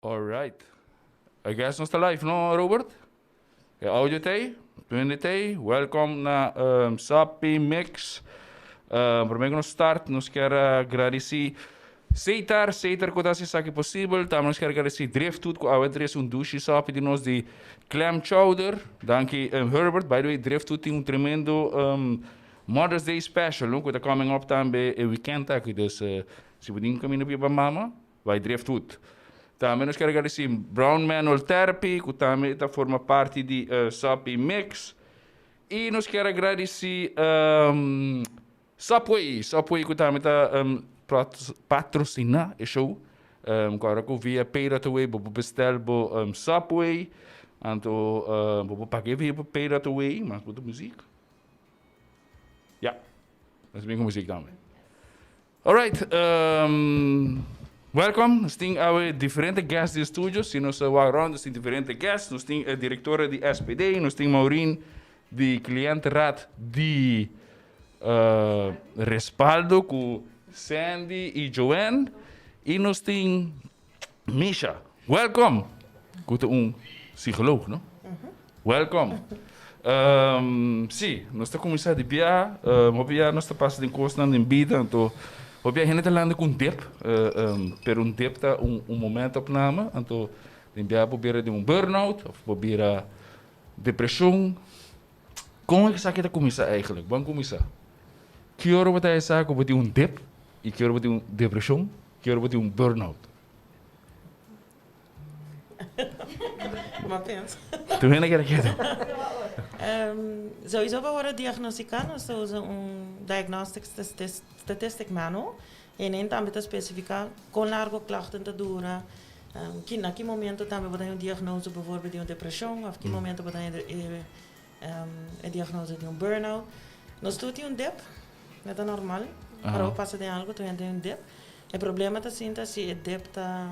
Alright. I guess nos ta live, no, Robert? E audio tey, twende tey. Welcome na Sapi Mix. Prome ku nos start, nos kier a gradisi Seitar, Seitar ku ta hasi esaki posibel. Tambe nos kier a gradisi Driftwood ku awe a trese un dushi sapi di nos di clam chowder. Danki Herbert. By the way, Driftwood tin un tremendo Mother's Day special, no, ku ta coming up tambe e weekend aki. Dus si bo tin kaminda pa mama, Bai Driftwood. Tambe nos kier agradeci Brown Manual Therapy cu tambe ta forma parti di Sapi Mix. Y nos kier agradeci Subway, Subway cu tambe ta patrocina e show. Cu ora cu via Pay.away bo por bestel bo Subway. Anto bo por paga via Pay.away, mas bo ta muziek. Ya, nos bin cu muziek tambe. Alright, welkom. Nos tin awe diferente guests den studio. Si nos a wak rond, nos tin diferente guests. Nos tin e directora di SPD, nos tin Maureen di Cliëntenraad di Respaldo cu Sandy y Joanne. Y nos tin Misha. Welkom. Cu ta un psicoloog, no? Welkom. Sí, nos ta cuminsa di bia. Hopi bia nos ta pasa den cosnan den bida, anto hopi bia hende ta landa cu un dip, pero un dip ta un momento opname, anto den bia bo bira den un burnout of bo bira depresion. Con esaki ta cuminsa eigenlijk? Ban cuminsa. Ki ora bo ta hesa cu bo tin un dip y ki ora bo tin un depresion, ki ora bo tin un burnout? Ma pensa. Tur hende keda ketu. Sowieso pa worde diagnostica nos ta usa un diagnostic statistic manual y enen tambe ta specifica con largo klachten ta dura, ki na ki momento tambe bo ta haña un diagnose bijvoorbeeld di un depresion of ki momento bo ta haña e diagnose di un burnout. Nos tur tin un dip, e ta normal, ora bo pasa den algo tur hende tin un dip. E problema ta sinta si e dip ta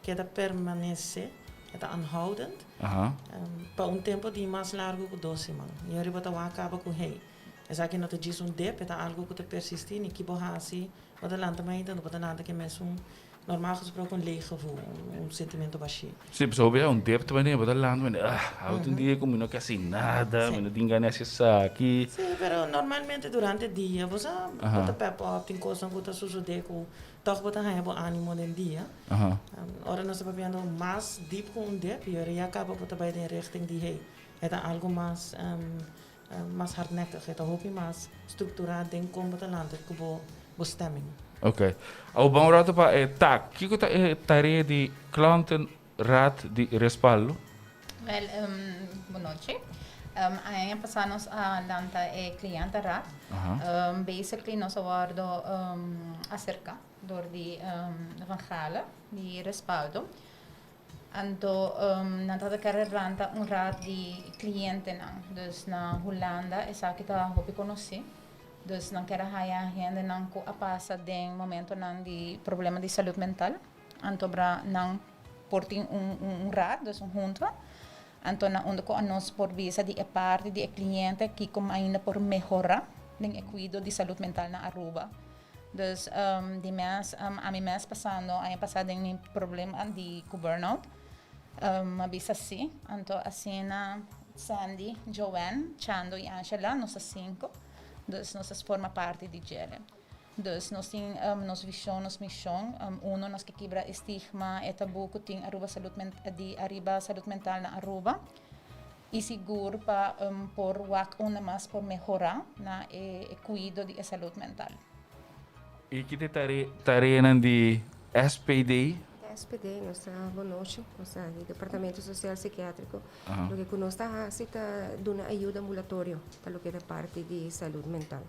keda permanece, e ta aanhoudend, pa un tempo di mas largo ku dos siman. I ora bo ta wak kaba ku hey, esaki no ta djis un dip, e ta algo ku ta persisti, ni ki bo hasi, bo ta lanta mainta, no bo ta lanta ku e mesun Normaal gesproken un leeg gevoel, un sentimento bashí. Sí, pasobra hopi un dip ta bini, bo ta lanta bini, ah, awe ta un dia ku mi no ke hasi nada, mi no tin gana di hasi esaki. Sí, pero normalmente durante dia bo sa, bo ta pep op, tin kosnan ku ta sosodé ku tòg bo ta haña bo ánimo den dia. Ora nos ta papiando mas dip ku un dip, i ora ya kaba bo ta bai den richting di hey, e ta algu mas mas hardnekkig, e ta hopi mas strukturá den kon bo ta lanta ku bo bo stemming. Ok. Awor ban un rato pa e taak. Kiko ta e tarea di Klantenraad di Respaldo? Wel, bon nochi. Aña pasá nos a lanta e Cliëntenraad. Basically nos a wòrdu aserká dor di Van Galen di Respaldo. Anto nan tabata kere lanta un raad di clientenan. Dus na Hulanda esaki ta hopi conoci. Dus nan kere haya hendenan cu a pasa den momentonan di problema di salud mental. Anto bra nan por tin un raad, dus un hunta. Anto na unda cu anos por bisa di e parti di e cliente kico ainda por mehora den e cuido di salud mental na Aruba. Dus di mes ami mes pasando aña pasa den mi problema di ku burnout mi a bisa si anto asina Sandy, Joanne, Chando y Angela nos ta sinku dus nos ta forma parti di djele. Dus nos tin nos vision nos mision uno nos ke kibra e stigma e tabu ku tin aruba salud di ariba salud mental na Aruba y sigur pa por wak unda mas por mehora na e cuido di e salud mental. Y ki ta e tareanan di SPD? SPD, nos ta bon nochi, nos ta di Departamento Social Psikiatriko. Loke ku nos ta hasi ta duna ayuda ambulatorio pa loke ta parti di salud mental.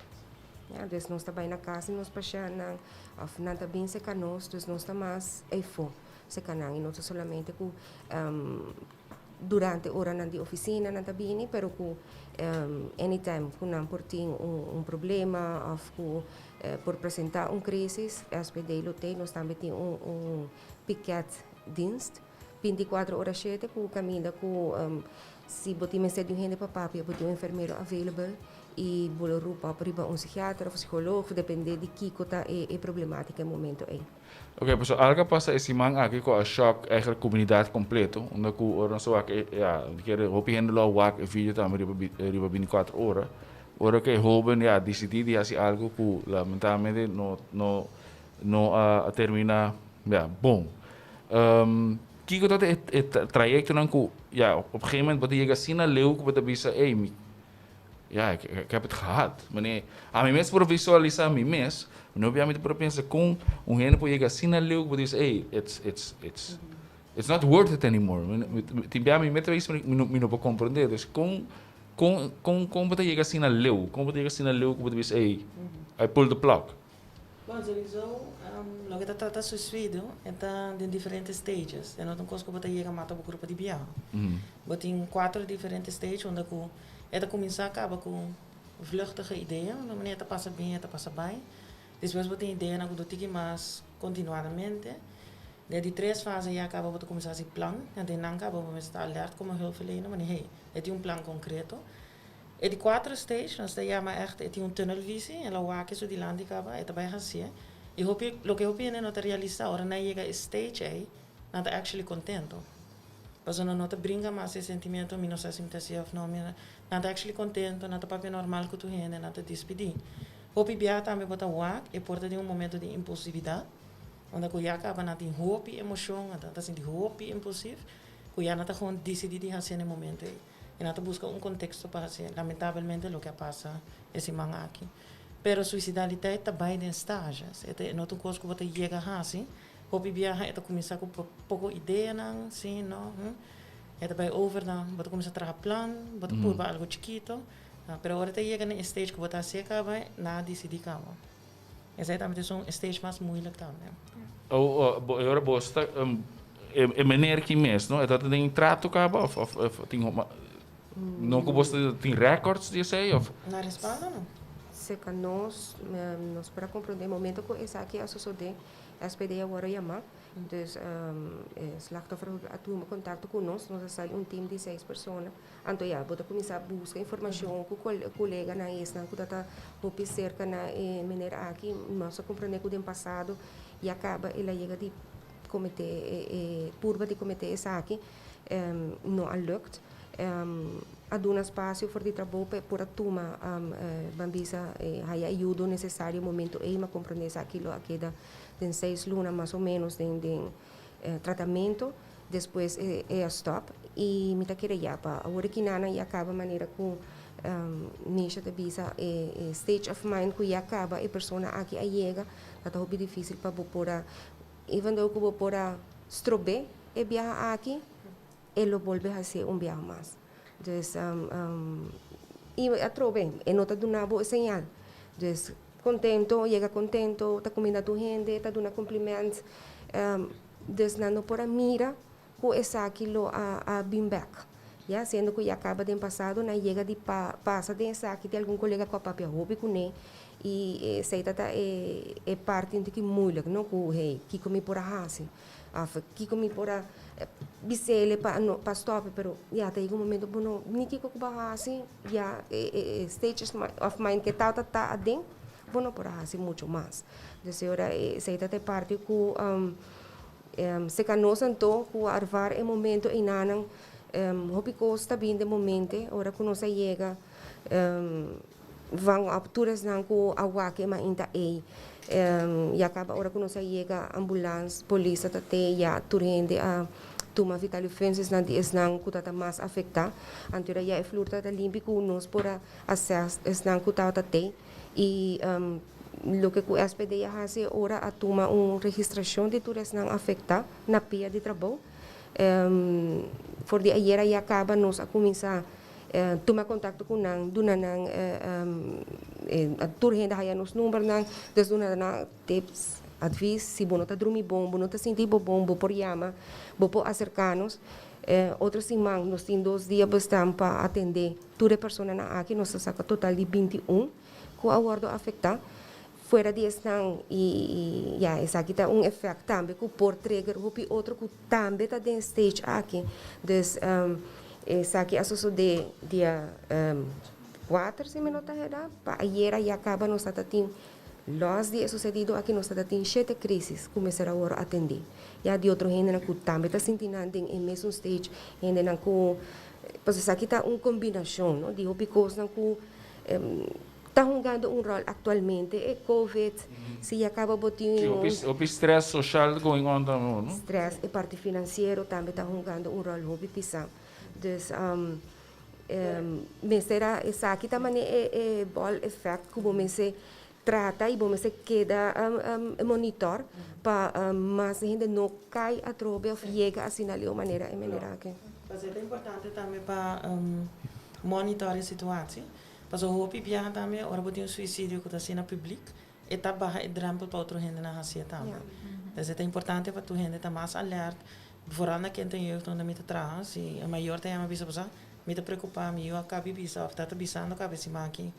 Ya, dus nos ta bai na kas di nos pashèntnan òf nan ta bin serka nos, dus nos ta mas eifó serka nan i no ta solamente ku durante oranan di oficina nan ta bini pero cu anytime cu nan por tin un problema of cu por presenta un crisis SPD lo tey nos tambe tin un piketdienst 24 ora shete cu caminda cu. Si bo tin mester di un hende pa papia, bo tin un enfermero available y bo lo roep op riba un psikiater of psicoloog, depende di kico ta e problematica e momento ey. Ok, paso algo a pasa e siman aki cu a shock eigenlijk comunidad completo, unda cu ora nos a wak e, ja, mi kere hopi hende lo a wak e video tambe riba 24 ora, ora cu e hoben, ja, dicidi di haci algo cu lamentablemente no a termina, ja, bon. Kico ta e trayectonan cu, ja, op een gegeven moment bo ta yega asina leu cu bo ta bisa, ey, mi, ja, ik heb het gehad. Mane, ami mes por visualisa mi mes, no bia mi ta por pensa con un hende por yega asina leu cu bo ta bisa, ey, it's not worth it anymore. Tin bia mi mes ta bisa mi no por comprende. Dus con bo ta yega asina leu? Con bo ta yega asina leu cu bo ta bisa, ey, I pull the plug? Bon, sowieso, loke ta trata suicidio e ta den diferente stages. E no ta un cos cu bo ta yega mata bo curpa di biaha. Bo tin cuatro diferente stage unda cu e ta cuminsa caba cu vluchtige idea, unda manera e ta pasa bin, e ta pasa bay. Despues bo tin ideanan cu ta tiki mas continuadamente. Den di tres fase ya caba bo ta cuminsa haci plan. Anto nan caba bo mester ta alert como hulpverlener, manera hey, e tin un plan concreto. E di cuatro stage nos ta yama echt e tin un tunnelvisie, el a wak su dilanti caba, e ta bay hacié. Y hopi, loke hopi hende no ta realisa, ora nan yega e stage ey, nan ta actually contento. Pasobra nan no ta bringa mas e sentimiento mi no sa si mi ta hacié of no, mi no, nan ta actually contento, nan ta papia normal cu tur hende, nan ta despidi. Hopi bia tambe bo ta wak, e por ta den un momento di impulsividad, unda cu ya caba nan tin hopi emocion, nan ta sinti hopi impulsief, cu ya nan ta gewoon dicidi di hacié na e momento ey. I nan ta buska un konteksto pa hasi lamentabelmente loke a pasa e siman aki. Pero suisidalitet ta bai den stages. E ta no ta un kos ku bo ta yega hasi. Hopi biaha e ta kuminsá ku poko ideanan, si, no, hm. E ta bai over na bo ta kuminsá traha plan, bo ta purba algu chikito. Pero ora ta yega na e stage ku bo ta hasié kaba, nan a disidí kaba. Esei tambe ta un stage mas moeilijk tambe. Oh, e ora bo sta e meneer ki mes, no? E ta den trato kaba of tin no ku bo sta tin records di esei of? Na respaldo no. Serka nos, nos por a komprondé momento ku esaki a sosodé, SPD a wòrdu yamá. Dus e slachtoffer a tuma kontakto ku nos, nos a sali un team di seis persona. Anto ya, bo ta kuminsá buska informashon ku koleganan i esnan ku ta ta hopi serka na e mener aki. Nos a komprendé ku den pasado ya kaba el a yega di kometé e purba di kometé esaki, no a lukt. A duna spasio for di trabou pa e por a tuma, ban bisa, haya ayudo nesesario momento ei. Mi a komprendé esaki lo a keda den seis luna mas o ménos den tratamentu. Despues e a stop y mi ta kere ya pa awor aki nana ya caba manera cu Nisha ta bisa e stage of mind cu ya caba e persona aki a yega ta ta hopi dificil pa bo por a even though cu bo por a strobe e biaha aki e lo bolbe hacié un biaha mas. Dus y atrobe e no ta duna bo e señal dus contento yega contento ta cuminda tur hende ta duna compliment. Dus nan no por a mira ku esaki lo a bin bèk. Ya, siendo ku ya kaba den pasado nan yega di pasa den esaki tin algun kolega ku a papia hopi kuné i esei ta ta e parti un tiki moeilijk no ku hey kiko mi por a hasi òf kiko mi por a bis'el pa no pa stòp pero ya ta yega un momento bo no ni kiko ku bo a hasi ya e stage of mind ke tabata ta aden Bo no por a hasi mucho mas. Dus e ora esei ta e parti ku seka nos anto ku a arvar e momento einanan hopi kos ta bin den momente ora ku nos a yega van op tur esnan ku a wak e mainta ei ya kaba ora ku nos a yega ambulans polis a ta te ya tur hende a tuma vital defensa esnan di esnan ku ta ta mas afekta anto ora ya e flur ta ta limpi ku nos por a assess esnan ku tabata te. I loke ku SPD a hasi e ora a tuma un registrashon di tur esnan afektá na pia di trabou. For di ayera ya kaba nos a kuminsá tuma kontakto ku nan, duna nan tur hende a haya nos numbernan, dus duna nan tips, advis, si bo no ta drumi bon, bo no ta sinti bo bon, bo por yama, bo por aserká nos. Otro siman nos tin dos dia bestaan pa atendé tur e personanan aki, nos ta saka total di 21 ku a wòrdu afektá. Fuera di esnan i ya esaki ta un efèkt tambe ku por trigger hopi otro ku tambe ta den stage aki. Dus Esaki a sosodé dia 4, si mi no ta hera, pa ayera ya kaba nos ta tin lòs di e susedido aki nos ta tin shete krisis ku mester a wòrdu atendí. Ya di otro hendenan ku tambe ta sinti nan den e mesun stage, hendenan ku pasobra esaki ta un kombinashon no di hopi kosnan ku ta hungando un ròl aktualmente, e covid, si ya kaba bo tin un. Sí, hopi stress soshal going on tambe no? Stress, e parti finansiero tambe ta hungando un ròl hopi pisá. Dus mester a esaki ta manera e bòl effect ku bo mester trata i bo mester keda monitor pa mas hende no kai atrobe òf yega asina leu manera e manera aki. Pasobra ta importante tambe pa monitor e situatie. Pasobra hopi biaha tambe ora bo tin un suicidio ku ta asina publik, e ta baha e drempel pa otro hendenan hasié tambe. Entonces e ta importante pa tur hende ta mas alert, vooral na kind en jeugd unda mi ta traha, si e mayor ta yama bisa bo sa, mi ta preocupa, mi yu a kabi bisa of ta ta bisando kabi si maki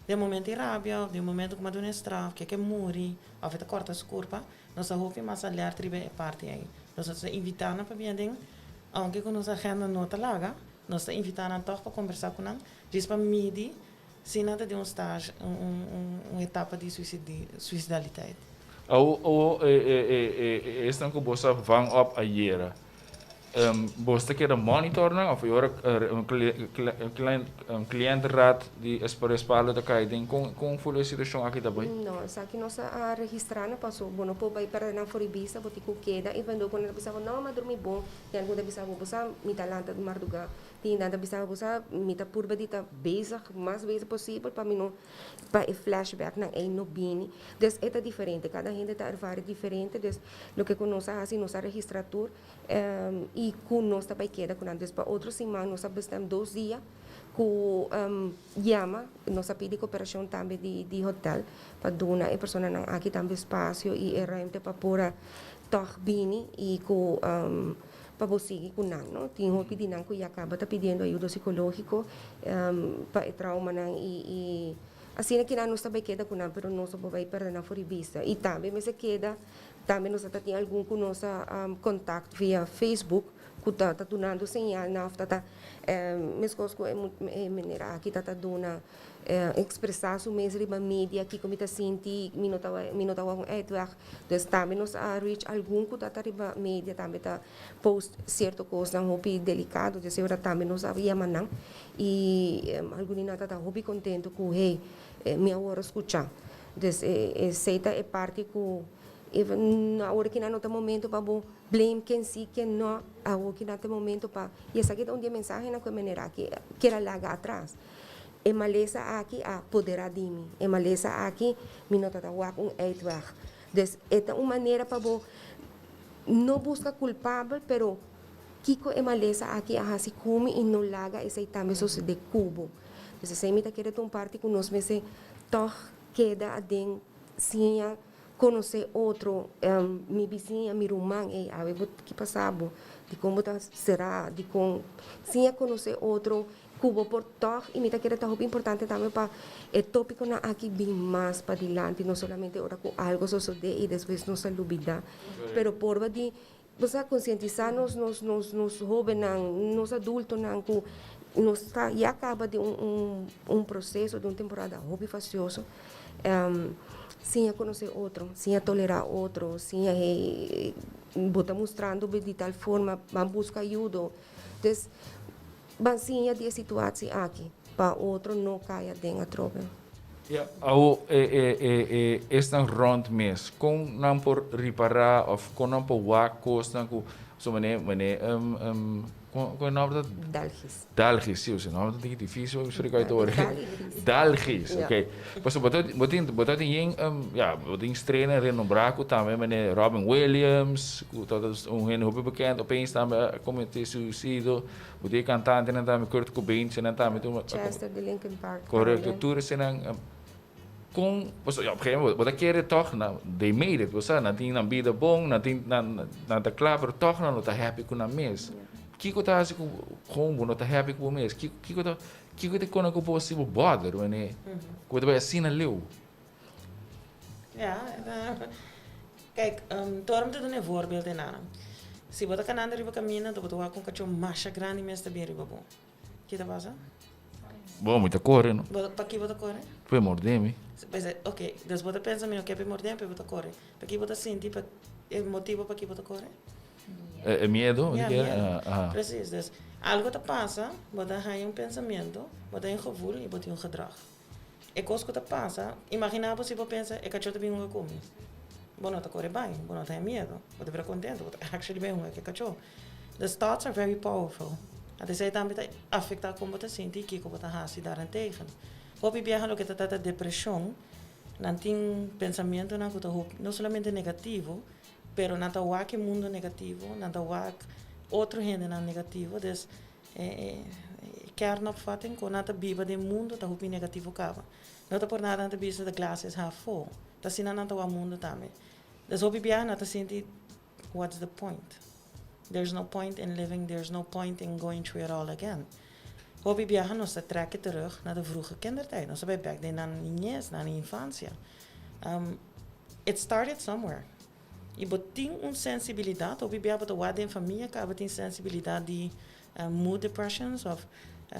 den momento di rabia of den momento ku mi a duna e straf ke ke muri of e ta korta su kurpa, nos ta hopi mas alert riba e parti ei. Nos ta invita nan pa bia den, aunke ku nos agenda no ta laga, nos ta invita nan tòg pa kombersá ku nan. Djis pa midi si nan ta den un stage, un etapa di suicidaliteit. Awo awo e esnan ku bo sa vang op ayera, bo ta keda monitor nan of e ora un client raad di respaldo ta kai den kon kon ful e situacion aki ta bai? No, esaki nos a registra nan paso bo no por bai perde nan for di bista, bo tin ku keda even though ku nan ta bisa bo no m'a drumi bon, tin algun ta bisa bo bo sa mi ta lanta marduga. Tin nan ta bisa bo sa mi ta purba di ta bezig mas bezig posibel pa mi no pa e flashback nan ey no bini. Dus e ta diferente, kada hende ta ervara diferente, dus loke ku nos a hasi nos a registra tur i ku nos ta bai keda ku nan. Dus pa otro siman nos a bestem dos dia ku yama, nos a pidi koperashon tambe di di hotel pa duna e personanan aki tambe spasio i e ruimte pa por a tòg bini i ku pa bo sigui ku nan, no. Tin hopi di nan ku ya kaba ta pidiendo ayudo sikológiko pa e traumanan i i asina kinan nos ta bai keda ku nan, pero nos no por bai pèrdè nan for di bista. I tambe mester keda, tambe nos ta tin algun ku nos a kontakt via Facebook ku ta ta dunando señalnan òf ta ta meskos ku e manera aki ta ta duna Expresa su mes riba media kiko mi ta sinti, mi no ta mi no ta wak un uitweg. Dus tambe nos a reach algun ku ta ta riba media tambe ta post sierto kosnan hopi delikado. Dus e ora tambe nos a yama nan i algun di nan ta ta hopi kontento ku hey mi a wòrdu skuchá. Dus esei ta e parti ku even awor kinan no ta momento pa bo blame ken si ken no, awor kinan ta e momento pa i esaki ta un di e mensahenan ku e manera aki kier a laga atras. E malesa aki a poderá di mi. E malesa aki mi no ta ta wak un uitweg. Dus e ta un manera pa bo no buska kulpabel pero kiko e malesa aki a hasi ku mi i no laga esei tambe sosodé ku bo. Dus esei mi ta kere ta un parti ku nos mester tòg keda aden siña konosé otro. Mi bisiña, mi ruman, ey awe bo ki pasa bo? Dikon bo ta será? Dikon? Siña konosé otro. Ku bo por tòg i mi ta kere ta hopi importante tambe pa e tópikonan aki bin mas padilanti, no solamente ora ku algu sosodé i despues nos ta lubidá, pero porba di bo sa konsientisá nos nos nos nos hóbennan, nos adultonan ku nos ta ya kaba di un un un proseso di un temporada hopi fasioso, siña konosé otro, siña tolerá otro, siña hey bo ta mustrando di tal forma, ban buska ayudo, dus. Ban siña di e situatie aki pa otro no kai aden atrobe. Ja, awo e e e e esnan rond mes, kon nan por ripará òf kon nan por wak kosnan ku so mane mane kon kon e nòmber ta? Dalgis. Dalgis, si, e nòmber ta un tiki difísil pa splika tur. Dalgis. Dalgis, ok. Pasobra bo ta bo tin bo ta tin yen ya bo tin streanan renombrá ku tambe mane Robin Williams ku ta un hende hopi bekend opeens tambe a kometé suisido. Bo tin e kantantenan tambe, Kurt Cobain, eseinan tambe tur. Chester di Linkin Park tambe. Korekto, tur eseinan. Kon, pasobra ya op een gegeven moment bo ta kere tòg nan, they made it, bo sa, nan tin nan bida bon, nan tin nan nan ta kla, pero tòg nan no ta happy ku nan mes. Kiko ta hasi ku kon bo no ta happy ku bo mes? Kiko kiko ta kiko ta kona ku bo si bo bother wanneer ku bo ta bai asina leu? Ja, kijk, Torm ta duna e voorbeeld ei nan. Si bo ta kanando riba kaminda, anto bo ta wak un kachó masha grandi mes ta bin riba bo. Ki ta pasa? Bo, mi ta kore, no? Bo, pa ki bo ta kore? Pa e mordé mi. Ok, dus bo ta pensa mi no ke pa e mordé mi, pa bo ta kore. Pa ki bo ta sinti pa e motibo pa ki bo ta kore? E miedo? Ja, miedo. Precies, dus algo ta pasa, bo ta haña un pensamiento, bo ta haña un gevoel i bo tin un gedrag. E kos ku ta pasa, imaginá bo si bo pensa e kachó ta bin hunga ku mi. Bo no ta kore bai, bo no ta haña miedo, bo ta bira kontento, bo ta actually bai hunga ku e kachó. The thoughts are very powerful. Anto esei tambe ta afektá kon bo ta sinti i kiko bo ta hasi daarentegen. Hopi biaha loke ta trata depreshon, nan tin pensamentonan ku ta hopi, no solamente negativo, pero nan ta wak e mundo negativo, nan ta wak otro hendenan negativo, dus E kernopvatting ku nan ta biba den mundu ta hopi negativo kaba. No ta por nada nan ta bisa the glass is half full. Ta asina nan ta wak mundu tambe. Dus hopi biaha nan ta sinti what's the point? There's no point in living, there's no point in going through it all again. Hopi biaha nos ta trek e terug na de vroege kindertijd. Nos ta bai bek den nan niñez, nan infancia. It started somewhere. I bo tin un sensibilidat, hopi bia bo ta wak den famia kaba tin sensibilidat di mood depressions of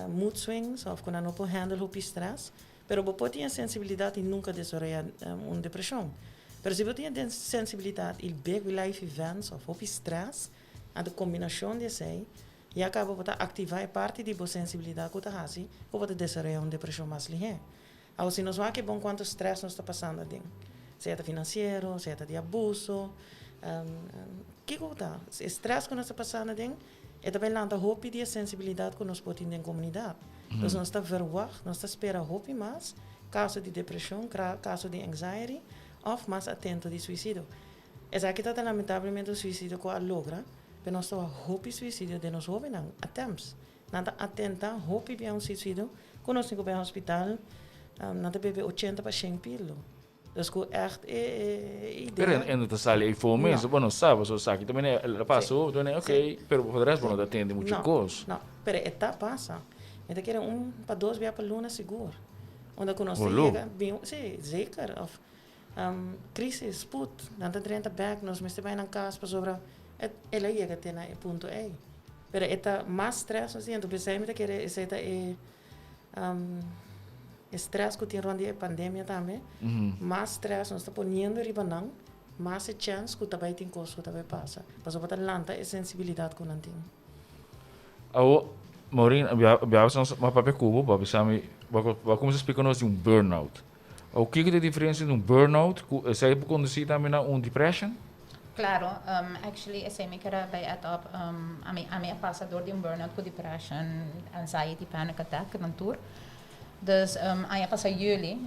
mood swings of ku nan no por handle hopi stress, pero bo por tin e sensibilidat i nunka desaroya un depreshon. Pero si bo tin e sensibilidat i big life events of hopi stress, anto kombinashon di esei ya kaba bo ta aktiva e parti di bo sensibilidat ku ta hasi ku bo ta desaroya un depreshon mas lihé. Awor si nos wak e bon cuanto stress nos ta pasando aden, sea ta financiero, sea ta di abuso, kico ta? E stress cu nos ta pasando aden e ta bay lanta hopi di e sensibilidad cu nos por tin den comunidad. Dus nos ta verwacht, nos ta spera hopi mas caso di depresion, caso di anxiety of mas atento di suicidio. Esaki ta ta lamentablemente un suicidio cu a logra, pero nos ta wak hopi suicidio den nos hobennan, attempts. Nan ta atenta hopi bia un suicidio cu nos tin cu bay hospital, nan ta bebe 80 pa shen pilo. Dus cu echt e idea. Pero e no ta sali eyfo mes, bo no sa, pasobra esaki ta mene el a pasa hopi, ta mene ok, pero por de rest bo no ta tende mucho cos. No, pero e ta pasa. Mi ta kere un pa dos bia pa luna sigur. Unda cu nos ta yega, bin, si, zeker, of crisis, spoed, nan ta drenta bek, nos mester bay nan cas pasobra el a yega te na e punto ey. Pero e ta mas stress nos tin, enton p'esei mi ta kere esei ta e e stress ku tin rond di e pandemia tambe, mas stress nos ta poniendo riba nan, mas e chèns ku ta bai tin kos ku ta bai pasa, pasobra bo ta lanta e sensibilidat ku nan tin. Awor, Maureen, bia nos a papia ku bo, bo a bisa mi, bo a kuminsá splika nos di un burnout. Awor, kiko ta e diferensia di un burnout ku esei por kondusí tambe na un depression? Claro, actually esei mi ker a bay add up, ami ami a pasa door di un burnout ku depression, anxiety, panic attack nan tur. Dus aña pasa juli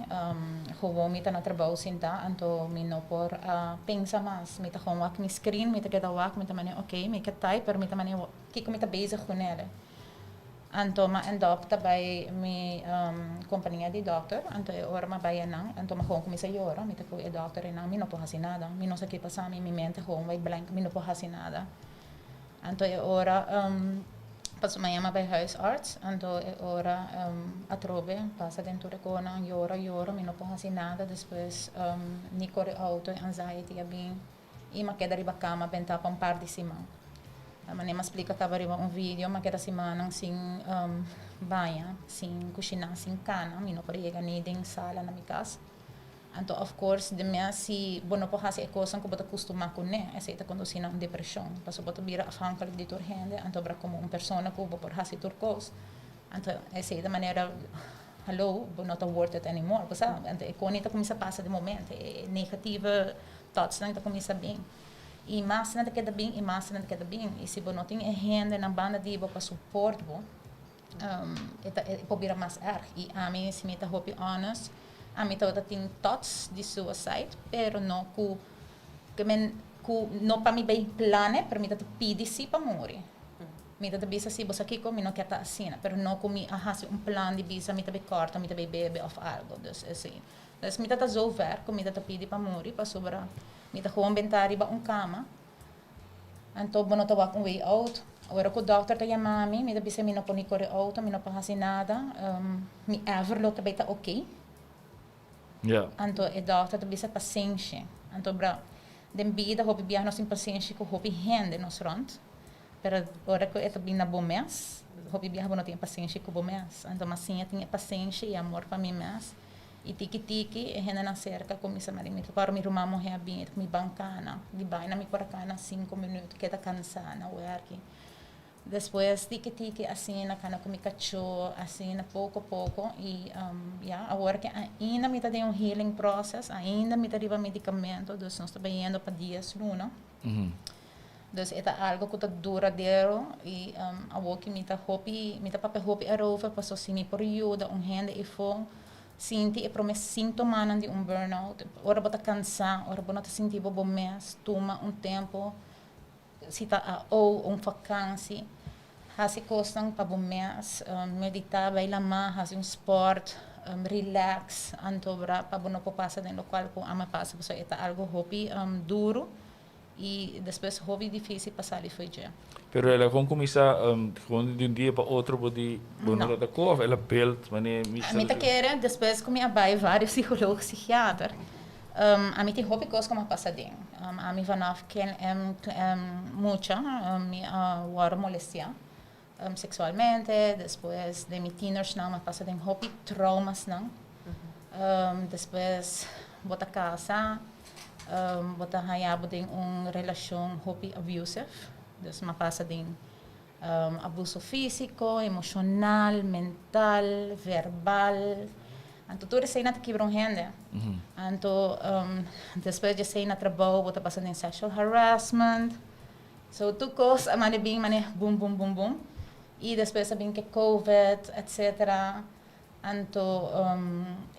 gewoon mi ta na trabou sinta anto mi no por a pensa mas, mi ta gewoon wak mi screen, mi ta keda wak, mi ta mane ok mi ke type pero mi ta mane kiko mi ta bezig kunele. Anto m'a end up ta bai mi kompania di dòkter, anto e ora m'a bai einan, anto m'a gewoon kuminsá yora, mi ta ku e dòkter einan, mi no por hasi nada, mi no sa ke pasa mi, mi mente gewoon bai blank, mi no por hasi nada. Anto e ora pasobra m'a yama bai huisarts, anto e ora atrobe pasa den tur e konan, yora yora, mi no por hasi nada, despues ni kore outo, e anxiety a bin. I m'a keda riba kama bentá pa un par di siman. Manera m'a splika kaba riba un video, m'a keda simannan sin baña, sin kushiná, sin kana. Mi no por yega ni den sala na mi kas. Anto of course den mi a si bo no por hasi e kosnan ku bo ta kustumá kuné, esei ta kondusí na un depreshon. Pasobra bo ta bira afhankelijk di tur hende, anto bira komo un persona ku bo por hasi tur kos. Anto esei ta manera, hallo, bo no ta worth it anymore. Bo sa, anto e kos ta kuminsá pasa den momento, e negative Thoughtsnan ta kuminsá bin. I mas nan ta keda bin i mas nan ta keda bin. I si bo no tin e hendenan banda di bo pa support bo, e ta e por bira mas erg. I ami, si mi ta hopi honest, ami tabata tin thoughts di suicide, pero no ku ke men ku no pa mi bay plane, pero mi ta pidi si pa muri. Mi ta bisa si bo sa kiko, mi no kier ta asina, pero no ku mi a hasi un plan di bisa mi ta bay kòrta, mi ta bay bebe òf algo. Dus esei. Dus mi ta ta zo ver ku mi ta ta pidi pa muri pasobra mi ta gewoon bentá riba un kama. Anto bo no ta wak un way out. Ora ku dòkter ta yama mi, mi ta bisa mi no por ni kore outo, mi no por hasi nada. Mi ever lo ta bay ta oké. Anto e dòkter ta bisa pasenshi. Anto bra. Den bida hopi biaha nos tin pasenshi ku hopi hende nos rònt, pero ora ku e ta bin na bo mes, hopi biaha bo no tin e pasenshi ku bo mes. Anto mi a siña tin e pasenshi i amor pa mi mes i tiki tiki e hendenan serka kuminsá mari mi. Ora mi ruman muhé a bin e ta ku mi ban kana, di baina mi por a kana sinku minüt keda kansá na wèrki. Despues tiki tiki asina kana ku mi kachó asina poko poko i ya awor ke ainda mi ta den un healing process ainda mi ta riba medikamento dus nos ta bayendo pa dies luna dus e ta algo ku ta duradero i awor ke mi ta hopi mi ta papia hopi erover paso si mi por yuda un hende efo sinti e prome sintomanan di un burnout ora bo ta kansa ora bo no ta sinti bo bo mes tuma un tempo. Si ta AO un vakansi, hasi kosnan pa bo mes, meditá, bai lamá, hasi un spòrt, relax, anto bra pa bo no por pasa den lokual ku ama pasa pasobra e ta algu hopi duru i despues hopi difísil pa sali fo'i dje. Pero el a kon kuminsá kon di un dia pa otro bo di bo no ta ko òf el a build manera mi Mi ta kere despues ku mi a bai vários psikoloog, psikiater. Ami tin hopi kos ku mi a pasa den. Ami vanaf ken mucha mi a wòrdu molestiá seksualmente, despues den mi tienersnan mi a pasa den hopi traumasnan. Despues bo ta kasa, bo ta haña bo den un relashon hopi abusive, dus mi a pasa den Abuso físiko, emoshonal, mental, verbal. Anto tur esei nan ta kibra un hende. Anto despues di esei na trabou bo ta pasa den sexual harassment. So tur kos a manda bin mane bum bum bum bum. I despues a bin ke covid etcetera. Anto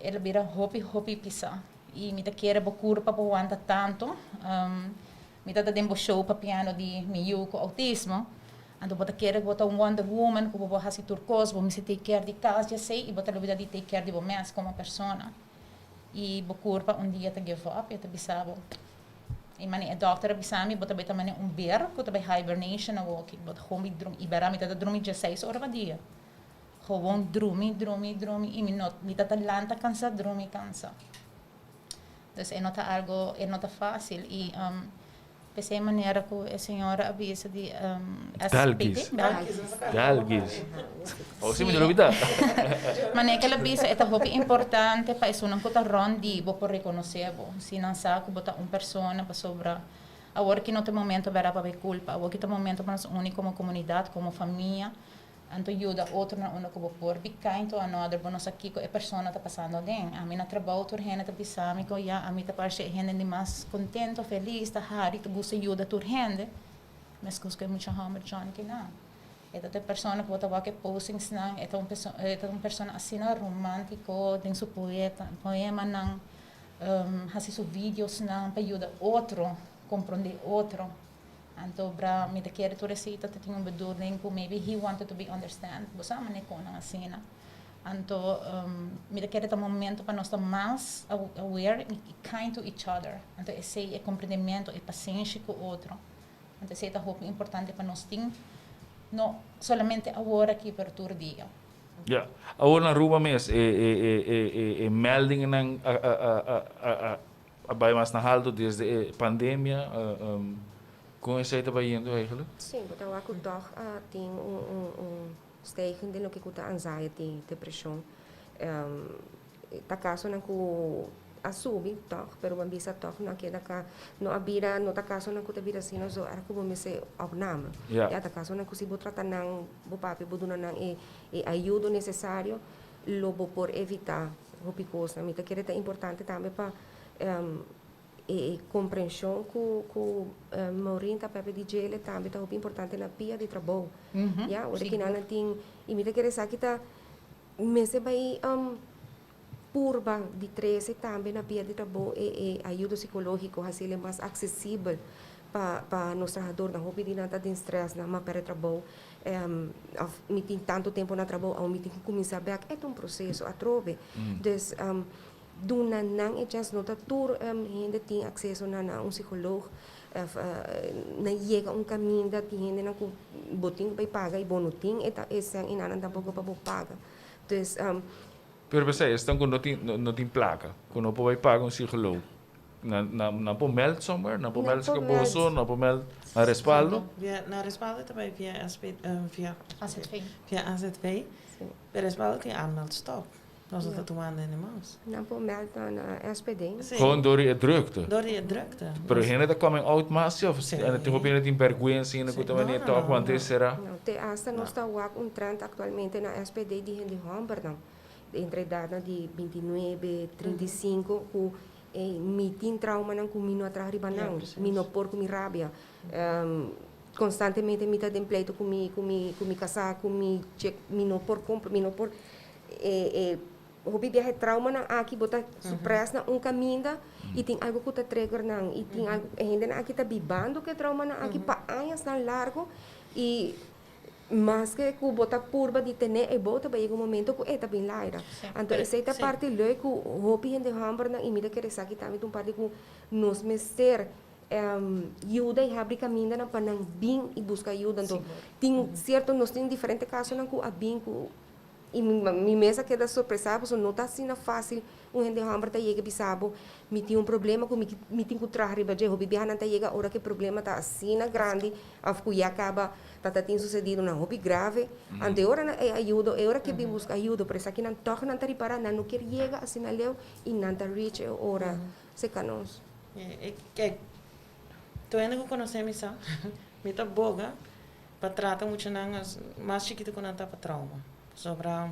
el a bira hopi hopi pisa. I mi ta kere bo kurpa por wanta tantu. Mi ta ta den bo show papiando di mi yu ku outismo, anto bo ta kere ku bo ta un wonder woman ku bo por hasi tur kos, bo mester take care di kas dje esei i bo ta lubida di take care di bo mes komo persona. I bo kurpa un dia ta give up, e ta bisa bo. I mane e dòkter a bisa mi bo ta bai ta mane un ber ku ta bai hibernation awoki, bo ta gewoon bai drumi. I bèrdat mi ta ta drumi djeseis ora pa dia. Gewoon drumi, drumi, drumi i mi no, mi ta ta lanta kansa, drumi kansa. Dus e no ta algo, e no ta fácil y p'esei manera cu e señora a bisa di SPT. Dalgis. Dalgis. Oh, si, mi no lo bida. Manera cu el a bisa e ta hopi importante pa esunnan cu ta rond di bo por reconoce bo. Si nan sa cu bo ta un persona pasobra awor ki no ta e momento bera pa bay culpa. Awor ki ta momento pa nos uni como comunidad, como famia. Anto yuda otro na unda ku bo por. Be kind to another, bo no sa kiko e persona ta pasando aden. Ami na trabou tur hende ta bisa mi ku ya ami ta parse e hende di mas kontento, felis, ta hari, ta gusta yuda tur hende. Meskos ku e mucha hòmber John kinan. E ta e persona ku bo ta wak e postingsnan, e ta un e ta un persona asina romántico den su poeta, poemanan, hasi su videosnan pa yuda otro, komprondé otro. Anto bra mi ta kere tur esei ta tin un bedoeling ku maybe he wanted to be understand. Bo sa manera kon nan asina. Anto mi ta kere ta momento pa nos ta mas aware i kind to each other. Anto esei e comprendimento, e pasenshi ku otro. Anto esei ta hopi importante pa nos tin, no solamente awor aki pero tur dia. Ya. Awor na Aruba mes e e e e e meldingennan a a a a A bai mas na halto desde e pandemia, con esey ta bayendo eigenlijk? Sí, bo ta wak cu toch tin un stijging den loke cu ta anxiety, depresion. Ta casonan cu a subi toch, pero bo a bisa toch no a keda ca, no a bira, no ta casonan cu ta bira asina zo erg cu bo mester opname. Ya ta casonan cu si bo trata nan, bo papia, bo duna nan e ayudo necesario, lo bo por evitá hopi kosnan. Mi ta kere ta importante tambe pa e komprenshon ku ku Maureen ta papia di djele tambe ta hopi importante na pia di trabou. Ya, ora ki nan a tin i mi ta kere esaki ta mester bai purba di trese tambe na pia di trabou e e ayudo sikológiko hasiel mas aksesibel pa pa nos trahadornan. Hopi di nan ta den strès, nan a pèrdè trabou. Of mi tin tantu tempu na trabou aun mi tin ku kuminsá bèk, e ta un proseso atrobe. Dus duna nan e chèns, no ta tur hende tin akseso na na un psikolog òf nan yega un kaminda tin hendenan ku bo tin ku bai paga i bo no tin e ta e sèn i nan tampoko pa bo paga. Dus. Pero p'esei esnan ku no tin no tin plaka ku no por bai paga un psikolog. Nan por meld somewhere, nan por Nan meld por ku meld. Boso, nan por meld na Respaldo. Via, na Respaldo tambe via SP, via, AZV. Via AZV. Pero Respaldo tin aanmeldstop. Nos ta tumando mas. Nan por meld na SPD. Si. Gewoon door e drukte. Door e drukte. Pero hende ta coming out mas, of en tin hopi hende tin bergwensa hende ku ta No, wanneer no, toch no, want no. is será. No, te hasta nos ta wak un trend actualmente na SPD di hende hombernan. Entre edadnan di 29, 35 ku mi tin traumanan ku mi no a traha riba nan. Mi no por ku mi rabia. Constantemente mi ta den pleito ku mi kasá, ku mi check, mi no por kompra, mi no por hopi biaha traumanan aki bo ta suppress na un kaminda i tin algo ku ta trigger nan i tin algo hendenan aki ta bibando ku e traumanan aki pa añasnan largo i maske ku bo ta purba di tene e bota, ba yega un momento ku e ta bin laira. Anto esei ta parti leuk ku hopi hende hombernan i mi ta kere esaki tambe ta un parti ku nos mester yuda i habri kamindanan pa nan bin i buska yuda. Anto tin sierto, nos tin diferente kasonan ku a bin ku i mi mes a keda sorpresá pasobra no ta asina fásil un hende homber ta yega bisa bo: "Mi tin un problema ku mi tin ku traha riba dje." Hopi biaha nan ta yega ora ku e problema ta asina grandi òf ku ya kaba ta tin susedido nan hopi grave. Anto e ora nan e ayuda, e ora ke bin buska ayuda, pero esakinan tòg nan ta ripará nan no kier yega asina leu i nan ta reach e ora serka nos. Kijk, tur hende ku konosé mi sa, mi ta boga pa trata muchanan as mas chikitu ku nan ta pa trauma. Sobra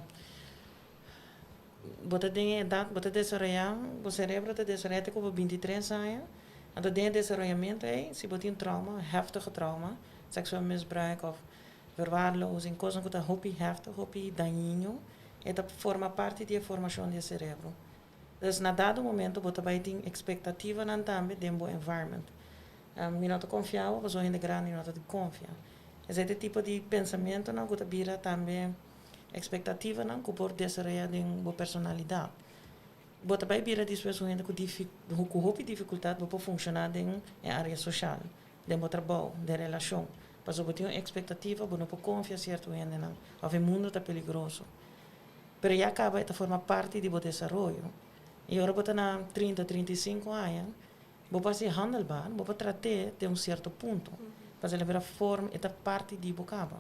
bo ta den e edat, bo ta desaroyá, bo serebro ta desaroyá te ku bo 23 aña. Anto den e desaroyamentu ei, si bo tin trauma, heftige trauma, seksueel misbruik òf verwaarlozing, kosnan ku ta hopi heftig, hopi dañino, e ta forma parti di e formashon di e serebro. Dus na dado momento bo ta bai tin ekspektativanan tambe den bo environment. Mi no ta konfia bo, pasobra hende grandi no ta di konfia. Esei ta e tipo di pensamentonan ku ta bira tambe ekspektativanan ku por desaroyá den bo personalidat. Bo ta bai bira despues un hende ku hopi difikultat bo por funshoná den e área sosial, den bo trabou, den relashon. Pasobra bo tin un ekspektativa, bo no por konfia sierto hendenan òf e mundu ta peligroso. Pero ya kaba e ta forma parti di bo desaroyo. I ora bo ta na 30, 35 aña, bo por hasi handelbaar, bo por trat'é te un sierto punto. Pasobra el a bira forma, e ta parti di bo kaba.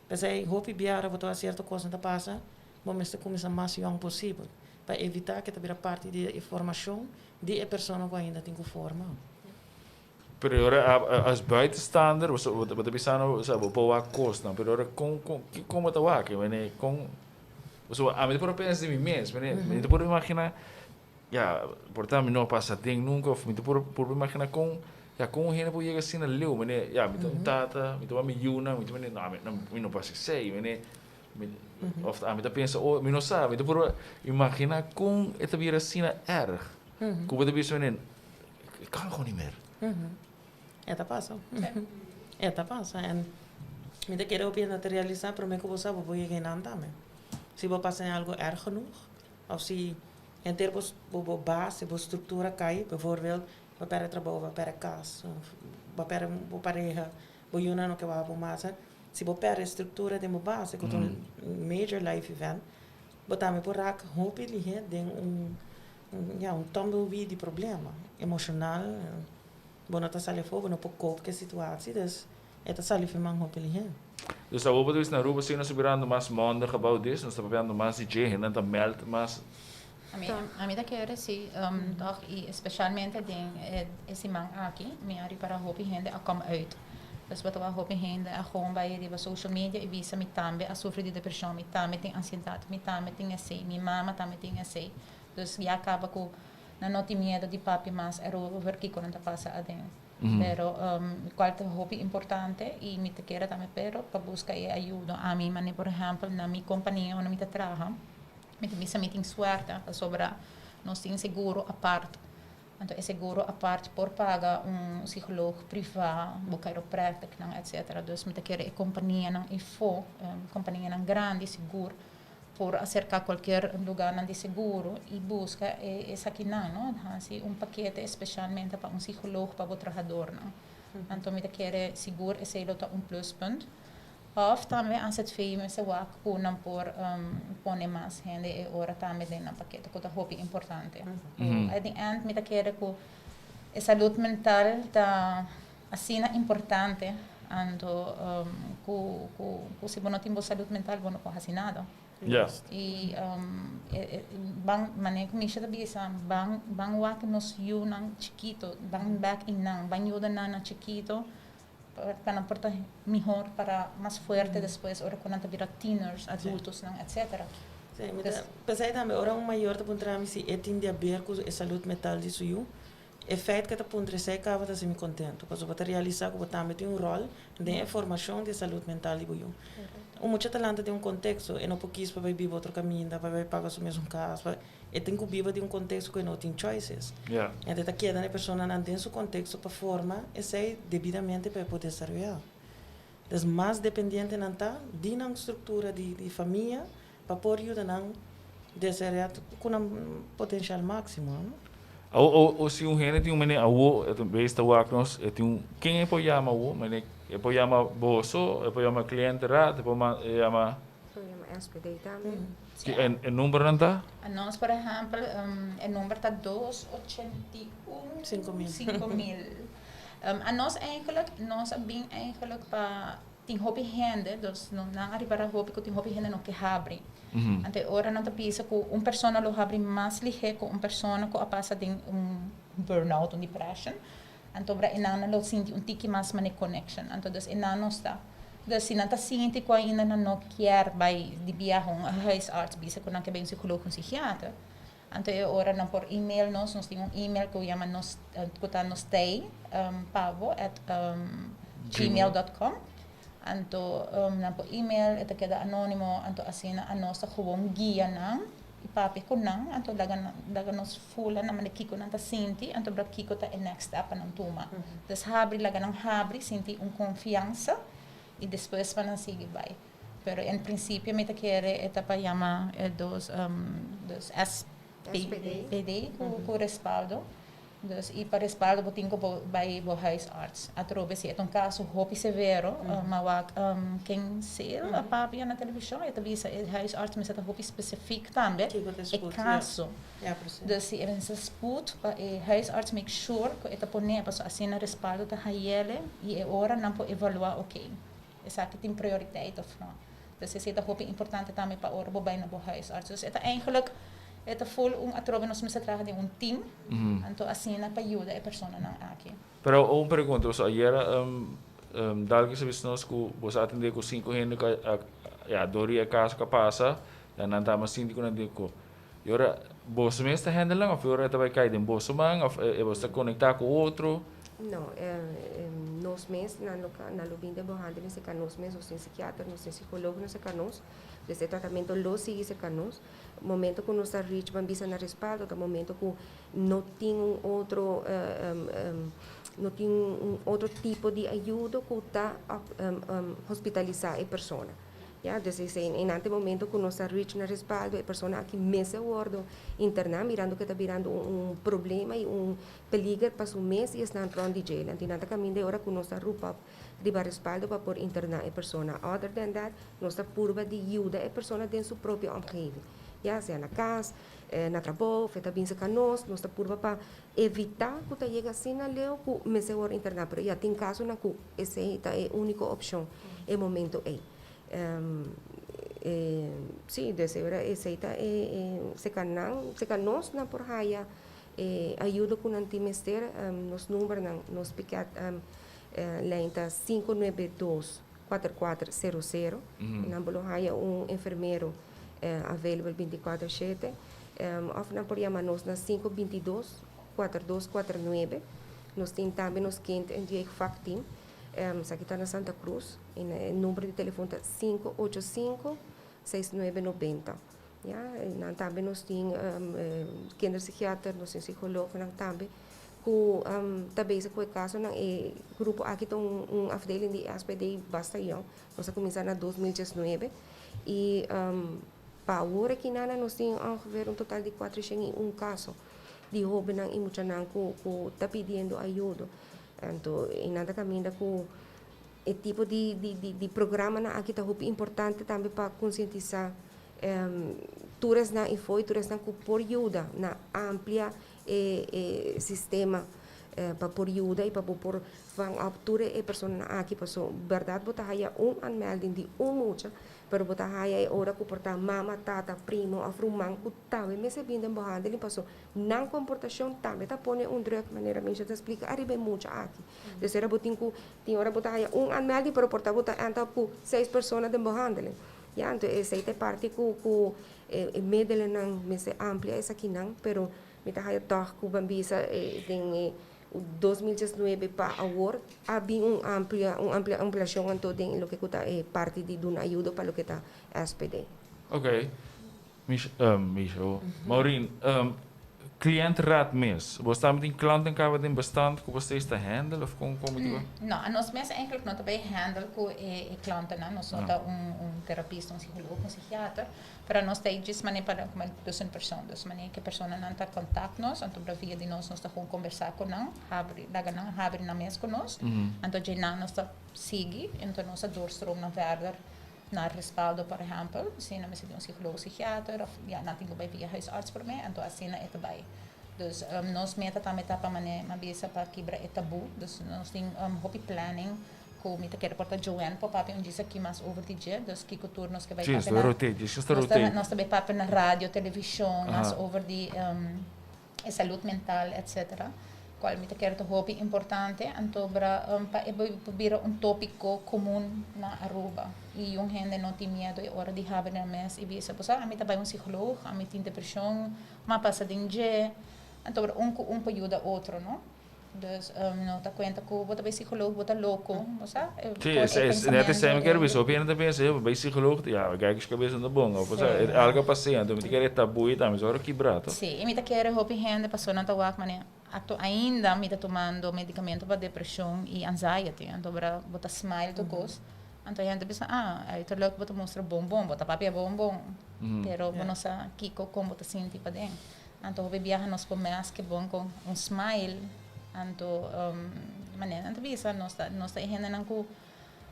P'esei hopi biaha bo ta wak sierto kosnan ta pasa, bo mester kuminsá mas yòn posibel pa evitá ku e ta bira parti di e formashon di e persona ku ainda tin ku forma. Pero ora as buitenstaander, bo ta bisando, osea, bo por wak kosnan, pero ora kon bo ta wak? Kon, pasobra ami ta por pensa di mi mes, mi ta por imaginá, ya, por ta mi no a pasa den nunka, of mi ta por imaginá kon, ya, kon un hende por yega asina leu, manera, ya, mi ta un tata, mi ta wak mi yunan, mi ta manera, no, mi no por hasi esei, manera, of ami ta pensa, oh, mi no sa, mi ta por imaginá kon e ta bira asina erg, ku bo ta bisa manera, ik kan gewoon niet meer. E ta pasa. E ta pasa. En mi ta kere hopi hende ta realisá promé ku bo sa bo por yega einan tambe. Si bo pasa den algo erg genoeg, òf si henter bo base, bo struktura kai, bijvoorbeeld, bo pèrdè trabou, bo pèrdè kas, bo pèrdè bo pareha, bo yunan no ke wak bo mas. Si bo pèrdè struktura den bo base, ku ta un major life event, bo tambe por rak hopi lihé den un, ja, un tumbleweed di problema emoshonal. Bo no ta sali afó, bo no por cope ku e situatie, dus e ta sali for man hopi lihé. Dus awor bo ta bisa na Aruba si nos ta birando mas mondig about this, nos ta papiando mas di dje, hendenan ta meld mas. Ami ta kere si, toch, i especialmente den e siman aki, mi a ripara hopi hende a come uit. Dus bo ta wak hopi hende a gewoon bai riba social media i bisa: "Mi tambe a sufri di depresion, mi tambe tin ansiedat, mi tambe tin esei, mi mama tambe tin esei." Dus ya kaba ku nan no tin miedu di papia mas erover kiko nan ta pasa aden. Pero kual ta hopi importante i mi ta kere tambe pero pa buska e ayudo. Ami, mane por ehèmpel, na mi kompania unda mi ta traha, mi ta bisa mi tin suerte pasobra nos tin seguro apart. Anto e seguro apart por paga un psicoloog privá, bo chiropracticnan, etcetera. Dus mi ta kere e kompanianan ifo, kompanianan grandi sigur por aserká kualkier lugarnan di seguro i buska e esakinan, no? Hasi un pakete especialmente pa un psicoloog pa bo trahadornan. Anto mi ta kere sigur esei lo ta un pluspunt. Òf tambe AZV mester wak ku nan por pone mas hende e ora tambe den nan pakete, ku ta hopi importante. At the end mi ta kere ku E salud mental ta asina importante, anto cu si bo no tin bo salud mental, bo no por haci nada. Y ban manera cu Misha ta bisa, ban ban wak nos yiunan chikito, ban bek einan, ban yuda nan na chikito pa nan por ta mihor, para mas fuerte despues ora cu nan ta bira tieners, adultos nan, etc. Si, mi ta pensa tambe, ora un mayor ta puntra mi si e tin di haber cu e salud mental di su yiu, e feit cu e ta puntra esey caba ta haci mi contento, pasobra bo ta realisa cu bo tambe tin un rol den e formacion di e salud mental di bo yiu. Un mucha ta lanta den un contexto, e no por kies pa bay biba otro caminda, pa bay paga su mesun cas, pa e tin cu biba den un contexto cu e no tin choices. Ente ta keda na e personanan den su contexto pa forma esey debidamente pa e por desaroya. Dus mas dependiente nan ta di nan structura di famia pa por yuda nan desaroya cu nan potencial maximo, no? O si un hende tin un mene awo, e bes ta wak nos, e tin un, ken e por yama awo? Mene, e por yama boso, e por yama cliëntenraad, e por yama? Por yama SPD tambe. E numbernan ta? Nos, por ehempel, e number ta 281 5000. 5000. Anos eigenlijk, nos a bin eigenlijk pa tin hopi hende, dus no nan a ripara hopi cu tin hopi hende no ke habri. Anto ora nan ta bisa cu un persona lo habri mas lihe cu un persona cu a pasa den un burnout, un depression. Anto bra enan lo sinti un tiki mas mane connection. Anto dus enan no sta. Dus si nan ta sinti cu ainda nan no kier bay di biaha un huisarts bisa cu nan ke bay un psicoloog, un psichiater. Anto e ora nan por email nos, nos tin un email cu yama nos, cu ta nostey pavo@gmail.com. Anto nan por email, e ta keda anonimo, anto asina anos ta gewoon guia nan y papia cu nan, anto laga nos fula na manera kico nan ta sinti, anto bra kico ta e next step pa nan tuma. Dus habri, laga nan habri, sinti un confiansa y despues pa nan sigui bay. Pero en principio mi ta kere e ta pa yama e dos, dus SPD cu respaldo. Dus y pa respaldo bo tin cu bo bay bo huisarts. Atrobe si e ta un caso hopi severo, ma wak ken seel a papia na television e ta bisa e huisarts mester ta hopi specifiek tambe e caso. Dus si e mester spoed pa e huisarts make sure cu e ta pone pasobra asina respaldo ta hayele y e ora nan por evalua, ok, esaki tin prioriteit of no. Dus esey ta hopi importante tambe pa ora bo bay na bo huisarts. Dus e ta eigenlijk, e ta full un atrobe nos mester traha den un team, anto asina pa yuda e personanan aki. Pero un pregunta, so ayera Dalke sa bisa nos cu bo sa atende cu cinco hende cu a, ya, door di e caso cu a pasa, ya nan ta mas sinti cu nan tin cu. Y ora boso mes ta handle nan of ora e ta bay cay den boso man of e boso ta conecta cu otro? No, nos mes nan lo nan lo bin den behandeling cerca nos mes, nos tin psikiater, nos tin psicologo nan cerca nos, dus e tratamento lo sigui cerca nos. Momento cu nos ta reach ban bisa na respaldo ta momento cu no tin un otro no tin un otro tipo di ayudo cu ta hospitalisa e persona. Ya, dus esei en ante momento cu nos a reach na respaldo, e persona aki mester wordo interna, mirando cu e ta birando un problema y un peliger pa su mes y esnan rond di dje. Anto nan ta caminda e ora cu nos ta roep op riba respaldo pa por interna e persona. Other than that, nos ta purba di yuda e persona den su propio omgeving. Ya sea na cas, na trabou, of e ta bin cerca nos, nos ta purba pa evita cu ta yega asina leu cu mester wordo interna. Pero ya tin casonan cu esei ta e unico opcion e momento ei. Si, dus e ora esei ta e cerca nan, cerca nos nan por haya e ayudo cu nan tin mester. Nos numbernan, nos piket lijn ta 592 4400. Nan por lo haya un enfermero available 24/7. Of nan por yama nos na 522 4249. Nos tin tambe nos kind en jeugdvakteam. Esaki ta na Santa Cruz. E number di telefon ta 585 6990. Ja, nan tambe nos tin kinderpsychiater, nos tin psicoloog tambe cu ta bezig cu e casonan. E grupo aki ta un afdeling di SPD basta jong. Nos a cuminsa na 2019 y pa awor aki nana nos tin ongeveer un total di 401 caso di hobennan y muchanan cu ta pidiendo ayudo. Anto, nan ta caminda cu e tipo di programanan aki ta hopi importante tambe pa concientisa tur esnan y foi tur esnan cu por yuda na amplia e sistema. Pa por yuda y pa por vang op tur e persona aki, paso berdad bo ta haya un aanmelding di un mucha, pero bo ta haya e ora cu por ta mama, tata, primo of ruman cu tambe mester bin den behandeling, paso nan comportacion tambe ta pone un druk, manera Misha ta splica, ariba e mucha aki. Dus era bo tin cu tin ora bo ta haya un aanmelding, pero por ta bo ta end up cu seis persona den behandeling. Ja, anto esey ta e parti cu e middelen mester amplia esakinan, pero mi ta haya toch cu ban bisa den e 2019 pa awor a bin un amplia ampliacion anto den loke cu ta e parti di duna ayudo pa loke ta SPD. Ok. Misha, oh. Maureen, cliëntenraad mes. Bo ta met een klanten caba den bestand cu bo steeds ta handle of con moet je? No, nos mes eigenlijk no ta bay handle cu e klanten, no. Nos no ta un therapist, un psycholoog, un psychiater, pero nos ta just mane pa como tussenpersoon. Dus mane cu persona nan ta contact nos, anto via di nos nos ta gewoon conversa cu nan, habri, laga nan habri nan mes cu nos. Anto djei nos ta sigui, anto nos ta doorstroom nan verder naar Respaldo, por ehempel. Asina mester un psycholoog, psychiater, of ja, nan tin cu bay via huisarts pa mi, anto asina e ta bay. Dus nos meta tambe ta pa mane m'a bisa pa kibra e taboe. Dus nos tin hopi planning ku mi ta kere por ta Joanne por papia un djis aki mas over di dje. Dus kiko tur nos ke bay papia na rotate, just rotate. Nos ta bay papia na radio, television, mas over di e salud mental, etc. Cual mi ta kere ta hopi importante anto bra pa e bira un topico comun na Aruba. Y un hende no tin miedo e ora di habri na mes y bisa, "Pues, ami ta bay un psycholoog, ami tin depresion, m'a pasa den dje." Anto bra un cu un pa yuda otro, no? Dus no ta cuenta cu bo ta bay psycholoog, bo ta loco, bo sa? Si, es net esey mi kier bisa. Hopi hende ta pensa, bay psycholoog, ja, kijk su cabeza no ta bon, of osea, algo a pasa, anto mi ta kere taboe tambe, so ora kibra, toch? Si, y mi ta kere hopi hende pasobra nan ta wak mane acto ainda mi ta tomando medicamento pa depresion y anxiety, anto bra bo ta smile tur cos, anto hende ta bisa, "Ah, ay ta leuk bo ta mustra bon bon, bo ta papia bon bon," pero bo no sa kico con bo ta sinti paden. Anto hopi biaha nos por maske bon cu un smile, anto manera nan ta bisa, nos ta e hendenan cu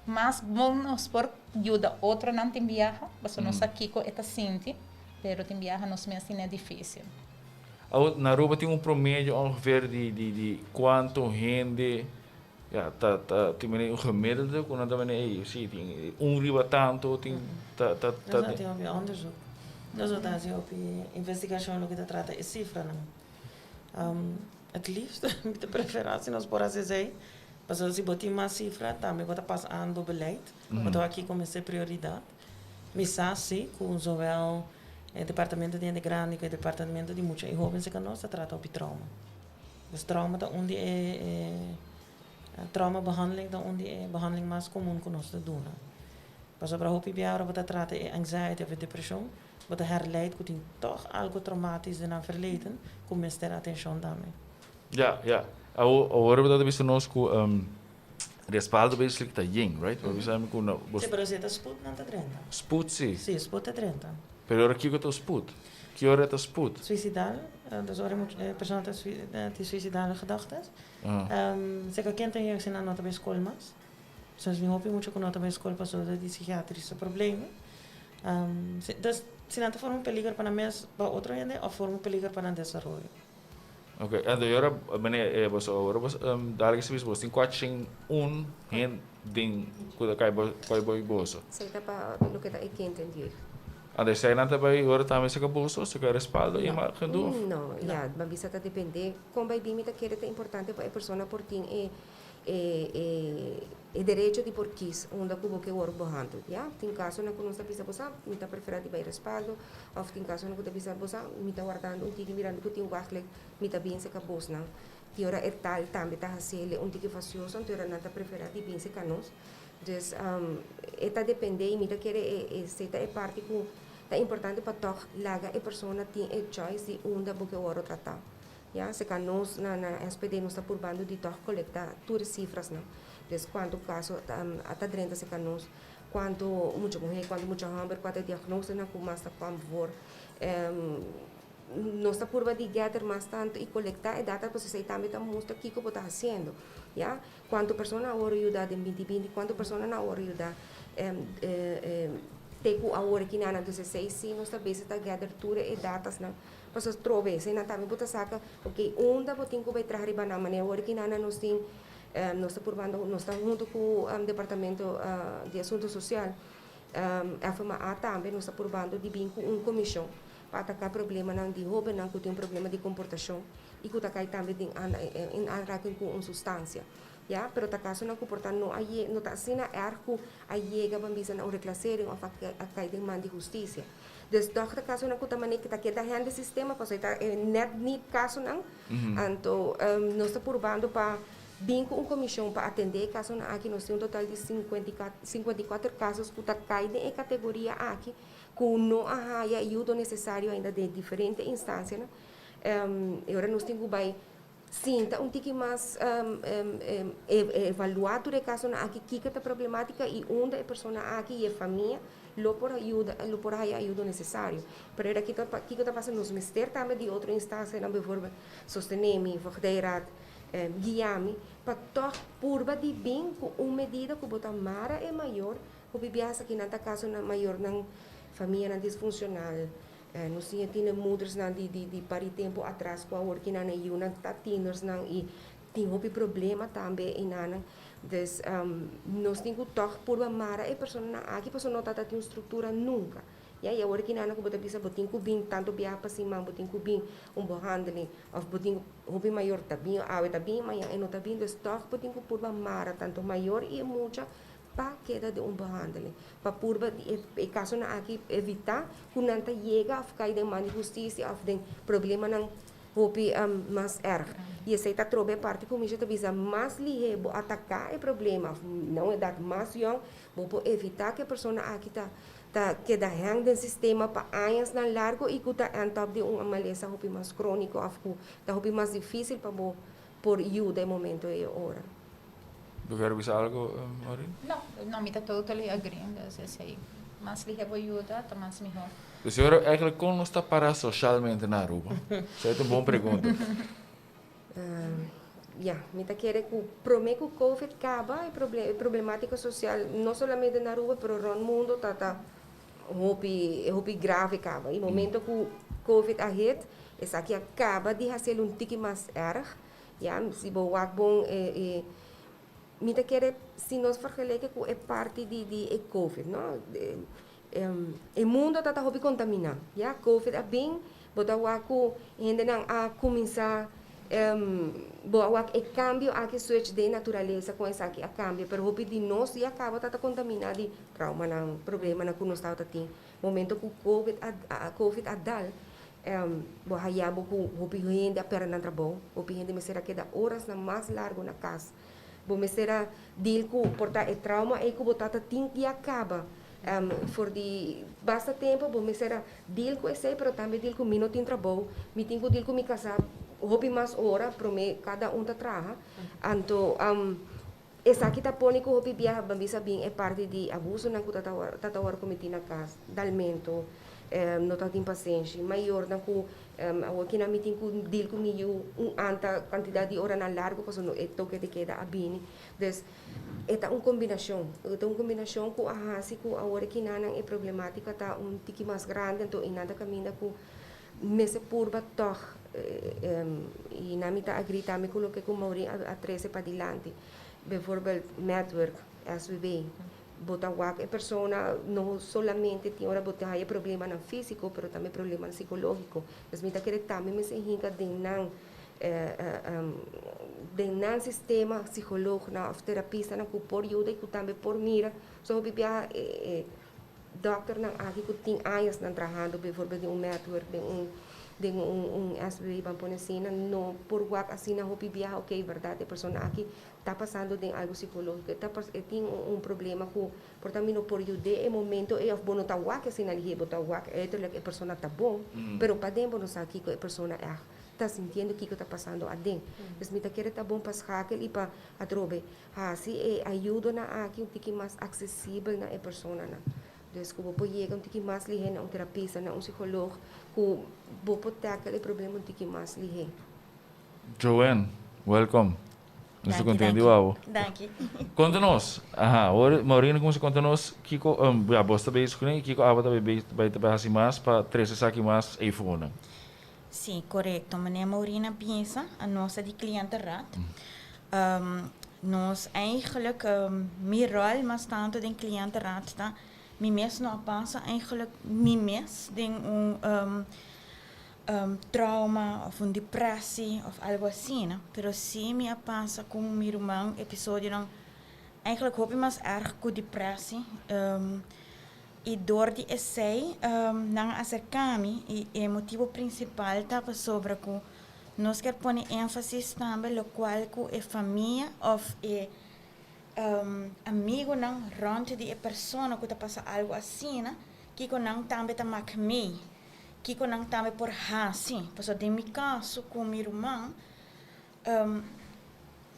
mas bon nos por yuda otronan tin biaha, pasobra nos sa kico e ta sinti, pero tin biaha nos mes tin e dificil. Awor, na Aruba tin un promedio ongeveer di cuanto hende, ja, ta tin un gemiddelde cu nan ta mene, ey, si, tin un riba tanto, tin ta. Nos tin hopi onderzoek. Nos ta haci hopi investigacion loke ta trata e cifranan. Het liefst, mi ta prefera si nos por haci esey, pasobra si bo tin mas cifra, tambe bo ta pas aan bo beleid, bo ta wak kico mester prioridad. Mi sa si cu zowel e departamento di hende grandi cu e departamento di mucha y hoben cerca nos ta trata hopi trauma. Dus trauma ta un di e traumabehandeling ta un di e behandeling mas comun cu nos ta duna. Pasobra hopi biaha ora bo ta trata e anxiety of e depresion, bo ta herleid cu tin toch algo traumatisch den nan verleden cu mester atencion tambe. Ja. Awor bo ta bisa nos cu Respaldo basically ta yen, right? Bo bisa mi cu no, Si, pero si ta spoed nan ta 30. Spoed si. Si, spoed ta 30. Pero ora kico ta spoed? Ki ora ta spoed? Suicidal, dus ora persona ta tin suicidale gedachtes. Zeker kind en jeugd nan no ta bij school mas. Dus mi hopi mucho cu no ta bij school pasobra di psychiatrische problemen. Si, dus si nan ta forma un peligro pa nan mes, pa otro hende, of forma un peligro pa nan desaroyo. Ok, en ora meneer, boso ora bos dadelijk is bos tin 401 hen den cu ta cay bo cay boy boso. Esey ta pa loke ta e kind en jeugd. Ande esey nan ta bay ora tambe saca boso, saca Respaldo y ma gedoe of? No, ja, ban bisa ta depende con bay bin. Mi ta kere ta importante pa e persona por tin e derecho di por kies unda cu bo ke word behandeld, ja. Tin casonan cu nos ta bisa, "Bo sa, mi ta prefera di bay Respaldo," of tin casonan cu ta bisa, "Bo sa, mi ta wardando un tiki mirando cu tin wachtlijst, mi ta bin cerca bosnan." Tin ora e taal tambe ta haciele un tiki fastioso, anto ora nan ta prefera di bin cerca nos. Dus e ta depende y mi ta kere e ta e parti cu ta importante pa toch laga e persona tin e choice di unda bo ke word trata. Ja, cerca nos na SPD nos ta purbando di toch colecta tur e cifras nan. Dus cuanto caso ta drenta cerca nos, cuanto mucha muher, cuanto mucha homber, cuanto diagnose nan cu mas ta kwam voor. Nos ta purba di gather mas tanto y colecta e data, pasobra esey tambe ta mustra kico bo ta haciendo. Ja, cuanto persona a word yuda den 2020, cuanto persona na word yuda te cu awor aki nan. Entonces esey si nos ta bezig ta gather tur e datas nan. Paso trobe, eseinan tambe bo ta saka, ok, unda bo tin ku bai traha riba nan manera. Awor ki nan nos tin, nos ta purbando, nos ta huntu ku Departamento di Asunto Sosial, FMA tambe, nos ta purbando di bin ku un komishon pa ataká problemanan di hóbennan ku tin un problema di komportashon i ku ta kai tambe den in aanraking ku un sustansia. Ya, pero ta kasonan ku por ta no a ye, no ta asina erg ku a yega ban bisa na un reklasering òf a a kai den man di hustisia. Dus tòg ta kasonan ku ta manera ku ta keda hende sistema pasobra e ta e nèt nit kasonan. Anto nos ta purbando pa bin ku un komishon pa atendé e kasonan aki. Nos tin un total di 54 kasos ku ta kai den e kategoria aki ku no a haya e yudo nesesario ainda den diferente instansianan. E ora nos tin ku bai sinta un tiki mas evaluá tur e kasonan aki, kiko ta problemátika i unda e persona aki i e famia lo por yuda, lo por haya ayudo nesesario. Pero era kiko kiko ta pasa nos mester tambe di otro instansianan, bijvoorbeeld Sostenemi, Voogdijraad, Guiami, pa tòg purba di bin ku un medida ku bo ta mara e mayor, hopi biaha esakinan ta kasonan mayornan, famianan disfunshonal. Nos tin e tienermoedersnan di di di par di tempu atras ku awor kinan e yunan ta tienersnan i tin hopi problema tambe enanan. Dus nos tin ku tòg purba mara e personanan aki pasobra no ta tin un struktura nunka. Ya, i awor kinan ku bo ta bisa bo tin ku bin tantu biaha pa siman, bo tin ku bin un behandeling òf bo tin hopi mayor ta bin awe ta bin mañan e no ta bin. Dus tòg bo tin ku purba mara tantu mayor i e mucha pa keda den un behandeling, pa purba di e kasonan aki evitá ku nan ta yega òf kai den man di hustisia òf den problemanan hopi mas erg. I esei ta trobe e parti ku Misha ta bisa, mas lihé bo ataká e problema òf na un edat mas yòn, bo por evitá ku e persona aki ta ta keda hèng den sistema pa añasnan largu i ku ta end up den un malesa hopi mas króniko òf ku ta hopi mas difísil pa bo por yuda e momento ei ora. Bo kier bisa algo, Maureen? No, no, mi ta totally agree. Dus esei, mas lihe bo yuda, ta mas mihó. Dus e ora eigenlijk kon nos ta para socialmente na Aruba? Esei ta un bon pregunta. Ya, mi ta kere ku promé ku Covid kaba e problematika sosial no solamente na Aruba pero rònt mundo ta ta hopi hopi grave kaba. E momento ku Covid a hit esaki a kaba di hasiel un tiki mas erg. Ya, si bo wak bon e e mi ta kere si nos vergeleke ku e parti di di e Covid no e mundo ta ta hopi kontaminá ya Covid a bin bo ta wak ku hendenan a kuminsá bo a wak e kambio aki switch den naturalesa kon esaki a kambia pero hopi di nos ya kaba ta ta kontaminá di traumanan problemanan ku nos tabata tin momento ku Covid a Covid a dal Bo haya bo ku hopi hende a pèrdè nan trabou, hopi hende mester a keda orasnan mas largu na kas. Bo mester a deal ku por ta e trauma ei ku bo tata tin di a kaba for di basta tempu, bo mester a deal ku esei pero tambe deal ku mi no tin trabou, mi tin ku deal ku mi kasá hopi mas ora promé kada un ta traha. Anto esaki ta pone ku hopi biaha bo bisa bin e parti di abusonan ku ta ta wòrdu kometí na kas, dalmentu. No ta tin pasenshi. Mayornan ku awor kinan mi tin ku deal ku mi yu un anta kantidat di oranan largu pasobra no e toke di keda a bini. Dus e ta un kombinashon. E ta un kombinashon ku a hasi ku awor kinanan e problematika ta un tiki mas grandi anto i nan ta kaminda ku mester purba tòg i nan mi ta agri tambe ku loke ku Maureen a trese padilanti. Bijvoorbeeld network, SVB. Bo ta wak e persona no solamente tin ora bo ta haya problemanan físiko pero tambe problemanan sikológiko. Pues mi ta kere tambe mester hinka den nan den nan sistema psikolognan òf terapistanan ku por yuda i ku tambe por mira. So hopi biaha e dòkternan aki ku tin añasnan trahando bivorbel den un network den un den un un SBB ban pone asina no por wak asina hopi biaha okey bèrdat e persona aki ta pasando den algo psicológico, e ta e tin un problema cu por ta mi no por yud'é e momento ey of bo no ta wak asina lihé, bo ta wak uiterlijk e persona ta bon, pero paden bo no sa kico e persona echt ta sintiendo, kico ta pasando aden. Dus mi ta kere ta bon pa schakel y pa atrobe haci e ayudonan aki un tiki mas accesibel na e personanan. Dus cu bo por yega un tiki mas lihé na un terapista, na un psicoloog, cu bo por tackle e problema un tiki mas lihé. Joanne, welcome. Nos ta contento di wou. Danki. Conta nos, aha, awor Maureen a cuminsa conta nos kico, ya bos ta bezig cune y kico abo ta bay ta bay haci mas pa trece esaki mas eyfonan. Si, korekto. Meneer Maureen a bisa, nos ta di cliëntenraad. Nos eigenlijk, mi rol mas tanto den cliëntenraad ta, mi mes no a pasa eigenlijk mi mes den un trauma of un depressie of algo asina, pero si mi a pasa ku mi ruman episodionan eigenlijk hopi mas erg ku depressie. I dor di esei nan a aserká mi i e motibu prinsipal ta pasobra ku nos kier pone énfasis tambe lokual ku e famia òf e amigunan rònt di e persona ku ta pasa algu asina, kiko nan tambe ta mak mee, kiko nan tambe por hasi. Pasobra den mi kaso ku mi ruman,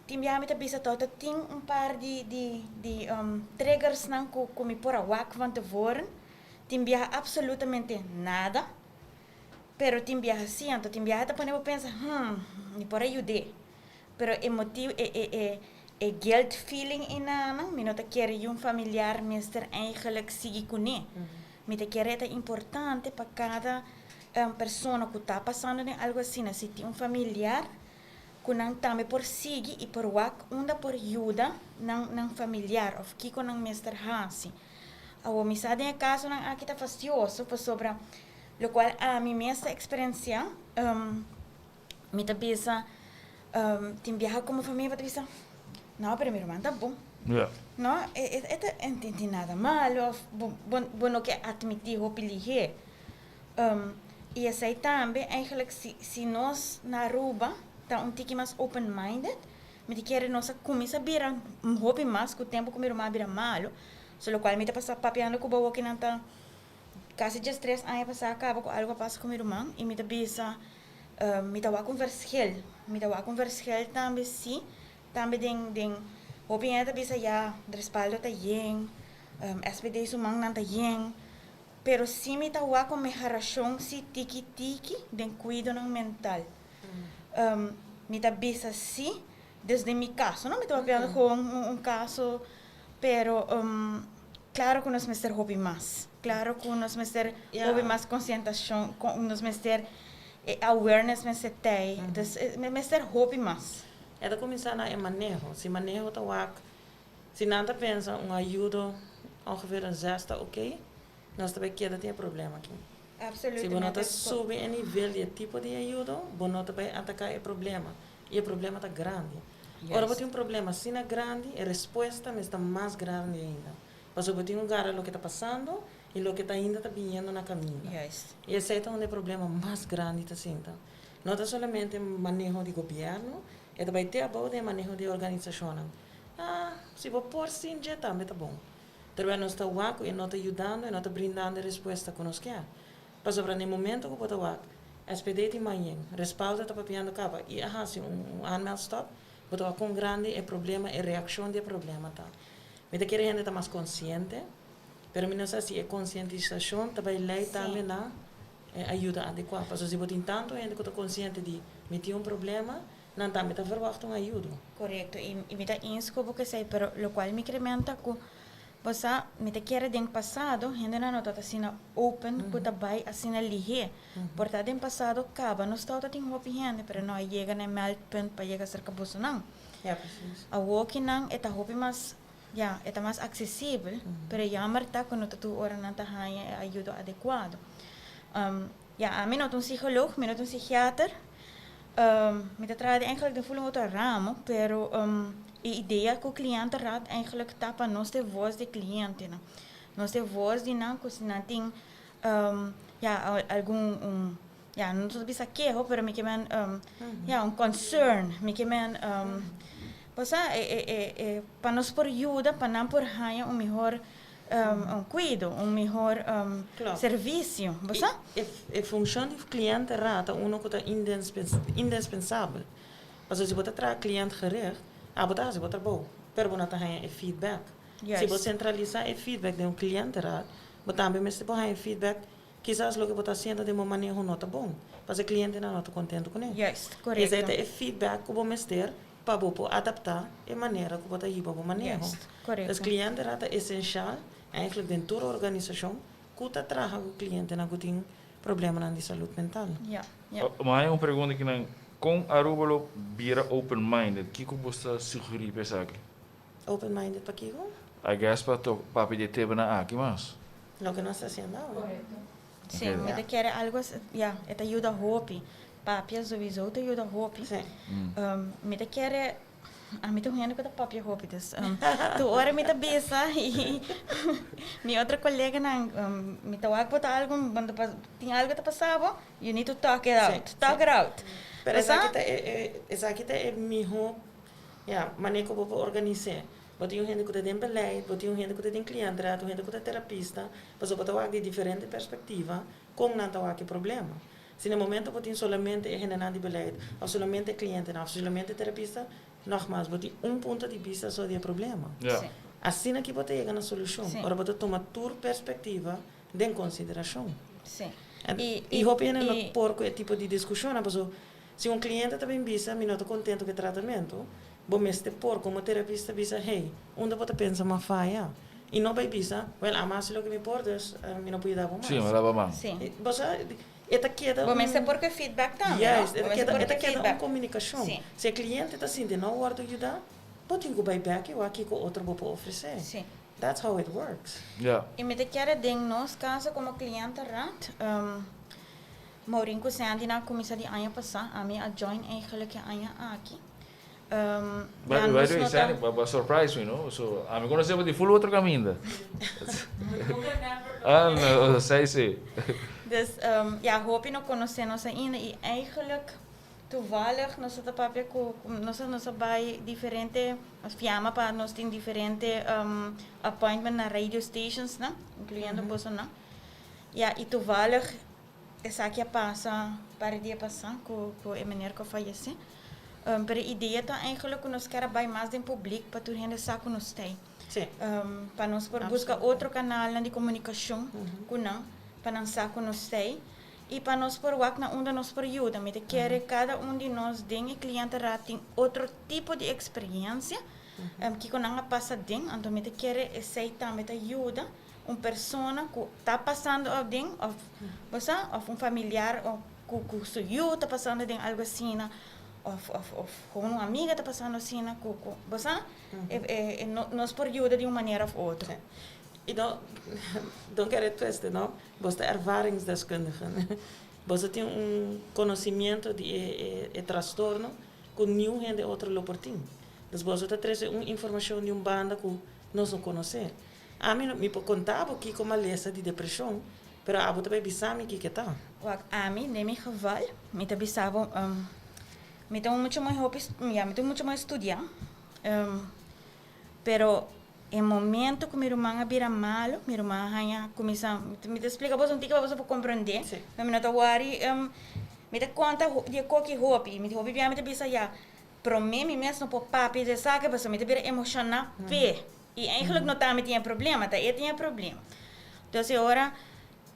Tin biaha mi ta bisa tòg ta tin un par di di di triggersnan ku ku mi por a wak van tevoren. Tin biaha absolutamente nada, pero tin biaha si. Anto tin biaha ta pone bo pensa, hmm, mi por a yud'é. Pero e motibu, e e e e guilt feeling enanan, mi no ta kere yu un familiar mester eigenlijk sigui kuné. Mi ta kere e ta importante pa kada persona ku ta pasando den algu asina, si tin un familiar, ku nan tambe por sigui i por wak unda por yuda nan nan familiar òf kiko nan mester hasi. Awor mi sa den e kasonan aki ta fastioso pasobra lokual ami mes ta eksperensiá, mi ta bisa tin biaha komo famia bo ta bisa, no pero mi ruman ta bon. No, e ta entendí nada malo òf bo bo no ke atmití hopi lihé. I esei tambe eigenlijk si si nos na Aruba ta un tiki mas open minded, mi ta kere nos a kuminsá bira hopi mas ku tempu ku mi ruman a bira malu, so lokual mi ta pasa papiando ku bo awoki nan ta kasi diestres aña pasá kaba ku algu a pasa ku mi ruman i mi ta bisa mi ta wak un verschil, mi ta wak un verschil tambe si tambe den den hopi hende ta bisa ya respaldo ta yen, SPD su mannan ta yen. Pero si mi ta wak un meharashon si tiki tiki den kuidonan mental. Mi ta bisa si, desde mi kaso, no? Mi ta papiando gewoon un kaso, pero klaro ku nos mester hopi mas. Klaro ku nos mester hopi mas konsientashon, nos mester e awareness mester tei. Dus mester hopi mas. E ta kuminsá na e maneho. Si maneho ta wak Si nan ta pensa un ayudo ongeveer un zes ta oké, nos ta bai keda tin e problema aki. Si bo no ta subi e nivel di e tipo di ayudo, bo no ta bai ataká e problema i e problema ta grandi. Ora bo tin un problema asina grandi, e respuesta mester ta mas grandi ainda. Pasobra bo tin ku gara loke ta pasando i loke ta ainda ta biniendo na kaminda. I esei ta unda e problema mas grandi ta sinta. No ta solamente maneho di gobièrnu, e ta bai te abou den e maneho di organisashonnan. Ah, si bo por sin dje tambe ta bon. Terwijl nos ta wak ku e no ta yudando, e no ta brindando e respuesta ku nos kier. Pasobra na e momento ku bo ta wak, SPD tin mañen, Respaldo ta papiando kaba i a hasi un un aanmeldstop, bo ta wak kon grandi e problema, e reakshon di e problema ta. Mi ta kere hende ta mas konsiente, pero mi no sa si e konsientisashon ta bai lei tambe na e ayuda adekuá. Pasobra si bo tin tantu hende ku ta konsiente di mi tin un problema, Nan tambe ta verwachta un ayudo. Korekto, i mi ta eens ku bo ku esei, pero lokual mi krementa ta ku bo sa, mi ta kere den pasado hendenan no tabata asina open ku ta bai asina lihé. Por ta den pasado kaba nos tabata tin hopi hende, pero no a yega na e meldpunt pa yega serka bosonan. Ja, precies. Awokinan e ta hopi mas, ya, e ta mas aksesibel, pero e jammer ta ku no ta tur ora nan ta haña e ayudo adekuado. Ya, ami no ta un psicoloog, mi no ta un psikiater. Mi ta traha eigenlijk den ful un otro ramo, pero e idea cu cliëntenraad eigenlijk ta pa nos ta e voz di clientenan. Nos ta e voz di nan cu si nan tin, ya, algun, un, ya, no ta bisa keho, pero mi ke men, ya, un concern, mi ke men, bo sa, e, e, e, pa nos por yuda, pa nan por haña un mihor un kuido, un mihor servisio, bo sa? E funshon di cliëntenraad ta uno ku ta indespensabel. Pasobra si bo ta traha cliëntgericht, abo ta hasi bo trabou, pero bo no ta haña e feedback. Si bo sentralisá e feedback den un cliëntenraad, bo tambe mester por haña e feedback, kisas loke bo ta hasiendo den bo maneho no ta bon, pasobra e clientenan no ta kontento kuné. Esei ta e feedback ku bo mester Pa bo por adaptá e manera ku bo ta hiba bo maneho. Pues klientenan ta esenshal eigenlijk den tur organisashon ku ta traha ku klientenan ku tin problemanan di salud mental. Ya, Ja. Ma un pregunta cu nan con Aruba lo bira open-minded. Kico bo ta sugeri pa esaki? Open-minded pa kico? I guess pa to papia di tema nan aki mas. Loke nos ta haciendo awor. Correcto. Si, mi ta kere algo, ja, e ta yuda hopi. Papia sowieso ta yuda hopi. Mi ta kere, ami ta un hende cu ta papia hopi, dus tur ora mi ta bisa y mi otro coleganan, mi ta wak bo ta algo, tin algo ta pasa bo, you need to talk it out, talk it out. Pero esaki ta e, esaki ta e miho, ja, manera cu bo por organise. Bo tin un hende cu ta den beleid, bo tin un hende cu ta den cliëntenraad, un hende cu ta terapista, pasobra bo ta wak di diferente perspectiva con nan ta wak e problema. Si na momento bo tin solamente e hendenan di beleid, of solamente e clientenan, of solamente e terapista, nogmaals, bo tin un punto di bista so di e problema. Asina ki bo ta yega na solucion, ora bo ta tuma tur perspectiva den consideracion. Y hopi hende no por cu e tipo di discusionnan, pasobra si un cliente ta bin bisa mi no ta contento cu e tratamento, bo mester por como terapista bisa, hey, unda bo ta pensa m'a faya? Y no bay bisa, wel, ami a haci loke mi por, dus mi no por yuda bo mas. Sí, mi a laba man. Bo sa, e ta keda Bo un mester por cu e feedback tambe, no? Juist, e Bo ta mester keda, por e cu ta e keda un feedback. comunicacion. Si e cliente ta sinti no wordo yuda, bo tin cu bay bek y wak kico otro bo por ofrece. That's how it works. Y mi ta kere den nos caso como cliëntenraad, Maureen cu Sandy nan a cuminsa di aña pasa, ami a join eigenlijk e aña aki. By the way, Sandy, bo a surprise mi, no? So, ami conoce bo di full otro caminda. Ah, no, si, si. Dus, ja, hopi no conoce nos ainda y eigenlijk toevallig nos ta papia cu, nos nos a bay diferente, nos fiama pa nos tin diferente appointment na radio stations nan, incluyendo boso nan. Ja, y toevallig esaki a pasa par di dia pasa cu cu e meneer cu a fayece. Pero e idea ta eigenlijk cu nos kier a bay mas den publiek pa tur hende sa cu nos ta ey. Pa nos por busca otro canalnan di comunicacion cu nan, pa nan sa cu nos ta ey. Y pa nos por wak na unda nos por yuda. Mi ta kere cada un di nos den e cliëntenraad tin otro tipo di experiencia, kico nan a pasa den, anto mi ta kere esey tambe ta yuda un persona cu ta pasando of den, of bo sa, of un familiar of cu cu su yu ta pasando den algo asina, of of of gewoon un amiga ta pasando asina cu cu bo sa, e e nos por yuda di un manera of otro. Y no, don't get it twisted, no? Bo ta ervaringsdeskundigen. Bo tin un conocimiento di e e e trastorno cu niun hende otro lo por tin. Dus bo ta trece un informacion di un banda cu nos no conoce. Ami no, mi por conta bo kico malesa di depresion, pero abo ta bay bisa mi kico ta. Wak, ami, den mi geval, mi ta bisa bo, mi ta un mucha muy hopi, ya, mi ta un mucha muy studia, pero e momento cu mi ruman a bira malo, mi ruman a haña cuminsa, mi ta splica boso un tiki pa boso por comprende, pero mi no ta worry, mi ta conta di e koki hopi, mi hopi bia mi ta bisa ya, prome mi mes no por papia di esaki pasobra mi ta bira emociona p'e. Y eigenlijk no ta ami tin e problema, ta e tin e problema. Entonces e ora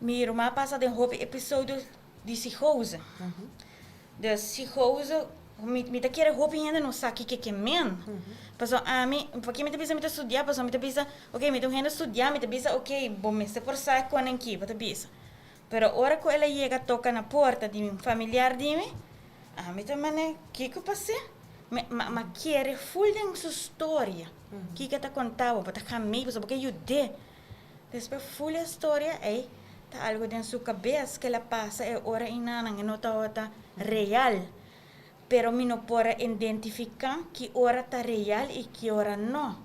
mi ruman a pasa den hopi episodio di psicose. Dus psicose, mi mi ta kere hopi hende no sa kiko ke men. Pasobra ami, pakie mi ta bisa mi ta studia? Pasobra mi ta bisa, ok, mi ta un hende studia, mi ta bisa ok, bo mester por sa kon en ki, bo ta bisa. Pero ora ku el a yega toka na porta di un familiar di mi, ami ta mane, kiko pas'é? Mi ma ma kere ful den su storia. Kiko e ta konta bo? Bo ta ham'é pasobra bo ke yud'é. Despues ful e storia ei ta algu den su kabes ke el a pasa e ora einanan, e no tabata real. Pero mi no por a identifiká ki ora ta real i ki ora no.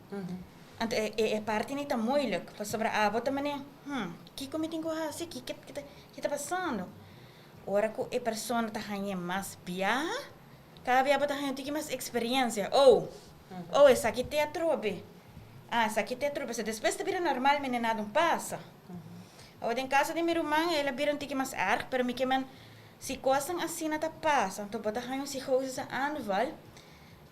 Anto e e parti ni ta moeilijk, pasobra abo ta manera, hmm, kiko mi tin ku hasi? Ki ki ta pasando? Ora ku e persona ta hañ'é mas biaha, kada bia bo ta haña un tiki mas eksperensia. Oh, oh, esaki te atrobe. Ah, esaki te atrobe. So despues ta bira normal, mene nada un pasa. Awor den kaso di mi ruman, el a bira un tiki mas erg, pero mi ke men, si kosnan asina ta pasa, anto bo ta haña un psicosis aanval,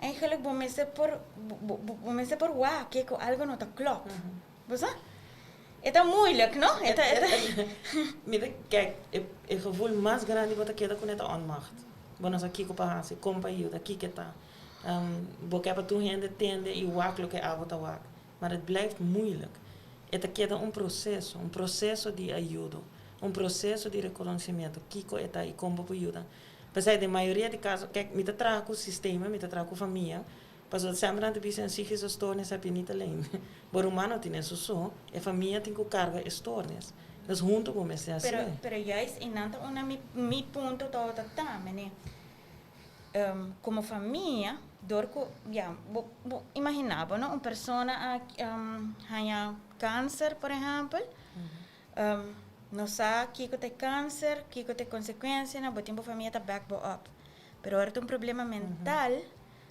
eigenlijk bo mester por, bo bo mester por wak ke ku algo no ta klop. Bo sa? E ta moeilijk, no? E ta, e ta. Mi ta, kijk, e e gevoel mas grandi bo ta keda kuné ta onmacht. Bo no sa kiko pa hasi, kon pa yuda, kiko e ta. Bo ke pa tur hende tende i wak loke abo ta wak. Maar het blijft moeilijk. E ta keda un proseso, un proseso di ayudo, un proseso di rekonosimentu, kiko e ta i kon bo por yuda. Pesey den mayoria di caso, kijk, mi ta traha cu sistema, mi ta traha cu famia, pasobra semper nan ta bisa, een psychische stoornis heb je niet alleen. Bo ruman no tin su so, e famia tin cu carga e stoornis. Dus hunto bo mester haci. Pero juist einan ta unda mi punto tabata ta, mene. Como famia, door cu, ja, bo imagina bo, no? Un persona a haña cancer, por ehempel, no sa kico ta e cancer, kico ta e consecuencianan, bo tin bo famia ta back bo up. Pero ora ta un problema mental,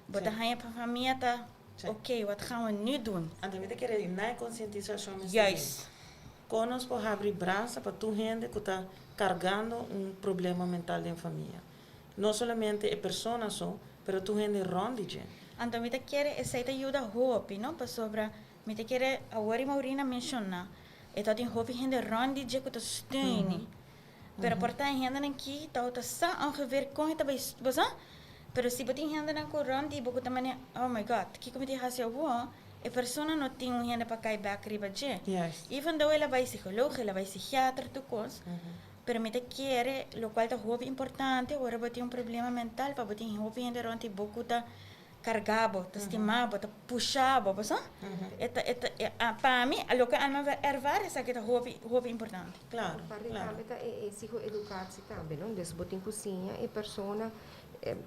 bo ta haña pa famia ta, ok, wat gaan we nu doen? Anto mi ta kere di na e concientisacion mester bin. Con nos por habri brasa pa tur hende cu ta cargando un problema mental den famia? No solamente e persona so, pero tur hende rond di dje. Anto mi ta kere esey ta yuda hopi, no? Pasobra mi ta kere, awor y Maureen a menciona, e ta tin hopi hende rond di dje cu ta steuni. Pero por ta e hendenan ki ta sa ongeveer con e ta bay, bo sa? Pero si bo tin hendenan cu rond di bo cu ta mane, oh my God, kico mi tin haci awor? E persona no tin un hende pa cay bek riba dje. Even though el a bay psicoloog, el a bay psichiater, tur cos, pero mi ta kere, locual ta hopi importante, ora bo tin un problema mental, pa bo tin hopi hende rond di bo cu ta carga bo, ta stima bo, ta pusha bo, bo sa? E ta, e ta, pa mi, loke ami a ervaar, esaki ta hopi, hopi importante. Claro, Parti claro. tambe ta e psicoeducatie tambe, no? Dus bo tin cu siña e persona,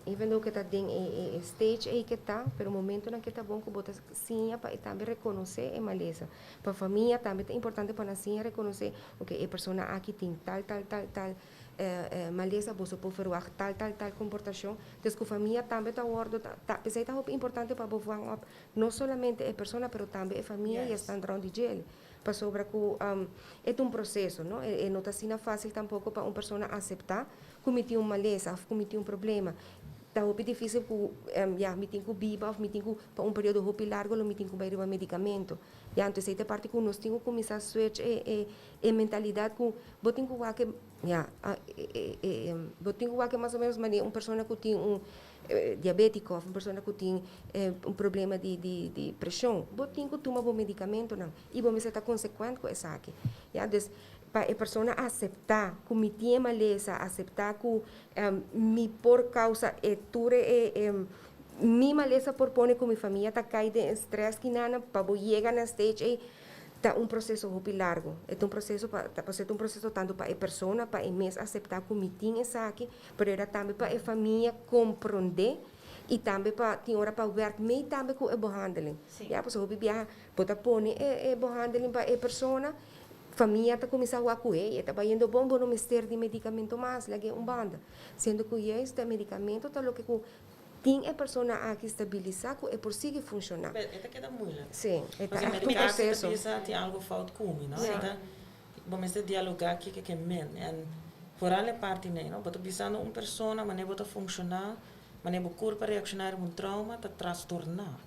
even though ke ta den e stage ey ke ta, pero momentonan ke ta bon cu bo ta siña pa e tambe reconoce e malesa. Pa famia tambe ta importante pa nan siña reconoce, ok, e persona aki tin tal, tal, tal, tal malesa, boso por verwacht tal, tal, tal comportacion. Dus cu famia tambe ta wordo, ta, p'esey ta hopi importante pa bo vang op no solamente e persona, pero tambe e famia y esnan rond di djel. Pasobra cu e ta un proceso, no? E no ta asina facil tampoco pa un persona acepta cu mi tin un malesa of cu mi tin un problema. Ta hopi dificil cu, ya, mi tin cu biba of mi tin cu, pa un periodo hopi largo lo mi tin cu bay riba medicamento. Ya, entonces ey ta e parti cu nos tin cu cuminsa switch e mentalidad cu bo tin cu wak e, ya, bo tin cu wak e mas o menos manera un persona cu tin un diabetico of un persona cu tin un problema di presion. Bo tin cu tuma bo medicamentonan y bo mester ta consecuent cu esaki. Ya, dus pa e persona acepta cu mi tin e malesa, acepta cu mi por causa e tur e mi malesa por pone cu mi famia ta cay den e stress kinana pa bo yega na stage ey ta un proceso hopi largo. E ta un proceso pa, ta ta un proceso tanto pa e persona, pa e mes acepta cu mi tin esaki, pero era tambe pa e famia comprende y tambe pa tin ora pa werk mee tambe cu e behandeling. Ya, pasobra hopi biaha bo ta pone e behandeling pa e persona, famia ta cuminsa wak cu hey, e ta bayendo bon, bo no mester di medicamento mas, lag'e un banda. Siendo cu juist e medicamento ta loke cu tin e persona aki stabilisa cu e por sigui funciona. Pero e ta keda moeilijk. Sí, e ta Pasobra un medicatie ta proceso. bisa tin algo fout cu mi, no? Ta, bo mester dialoga kico ke men. En vooral e parti nee, no? Bo ta bisando un persona manera bo ta funciona, manera bo curpa reacciona riba un trauma, ta trastorna.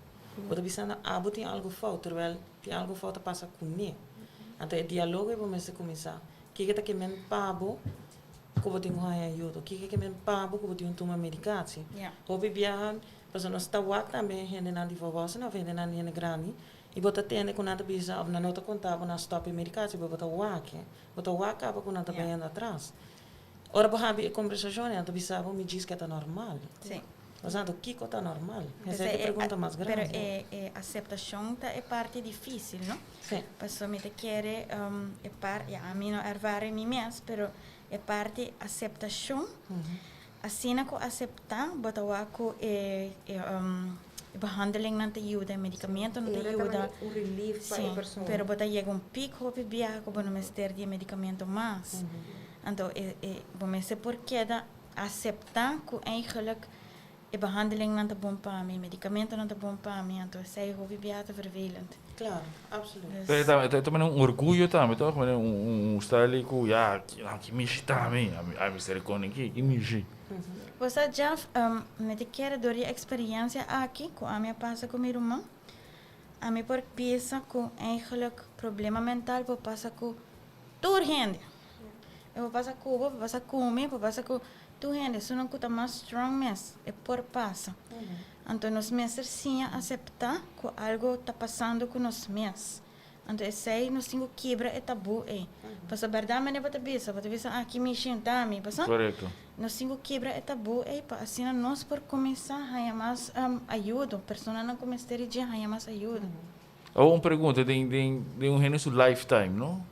Bo ta bisando abo tin algo fout, terwijl tin algo fout ta pasa cu ne. Anto e dialogo ei bo mester cuminsa. Kico ta ke men pa bo ku bo tin ku haña ayudo? Kiko ke men pa bo ku bo tin un tuma medikasie? Hopi biaha, pasobra nos ta wak tambe hendenan di volwassenen òf hendenan di hende grandi i bo ta tende ku nan ta bisa òf nan no ta konta bo nan stòp e medikasie, pero bo ta wak e. Bo ta wak kaba ku nan ta bayendo atras. Ora bo habi e kombersashon nan ta bisa bo mi djis ke ta normal. Osea, anto kiko ta normal? Esei ta e pregunta mas Pero grandi. e aseptashon ta e parti difísil, no? Sí. Pasobra mi ta kere e par, ya ami no ervara mi mes, pero e parti aseptashon, asina ku aseptá bo ta wak ku e behandelingnan ta yuda, e medikamentonan ta yuda. Un relief pa e persona. Sí, pero bo ta yega un pik hopi biaha ku bo no mester di e medikamento mas. Anto e bo mester por keda aseptá ku eigenlijk e behandelingnan ta bon pa mi, e medikamentonan ta bon pa mi, anto esei hopi biaha ta vervelend. Claro, absoluut. Pero e ta un orguyo tambe toch? Un style ku ya, ki mishi ta mi, ami mester koning ki, ki mishi. Bo sa Jeff, mi ta kere dor di e experiencia aki ku ami a pasa ku mi ruman, ami por bisa ku eigenlijk problema mental por pasa ku tur hende. E por pasa ku bo, por pasa ku mi, por pasa ku tur hende. Esunnan ku ta mas strong mes, e por pasa. Anto nos mester siña aseptá ku algo ta pasando ku nos mes. Anto esei nos tin ku kibra e tabú ei. Pasobra bèrdat manera bo ta bisa, bo ta bisa aki mi shinta mi, pasobra nos tin ku kibra e tabú ei pa asina nos por kuminsá haña mas ayudo, personanan ku mester di dje haña mas ayudo. Awor un pregunta, den den den un hende su lifetime no,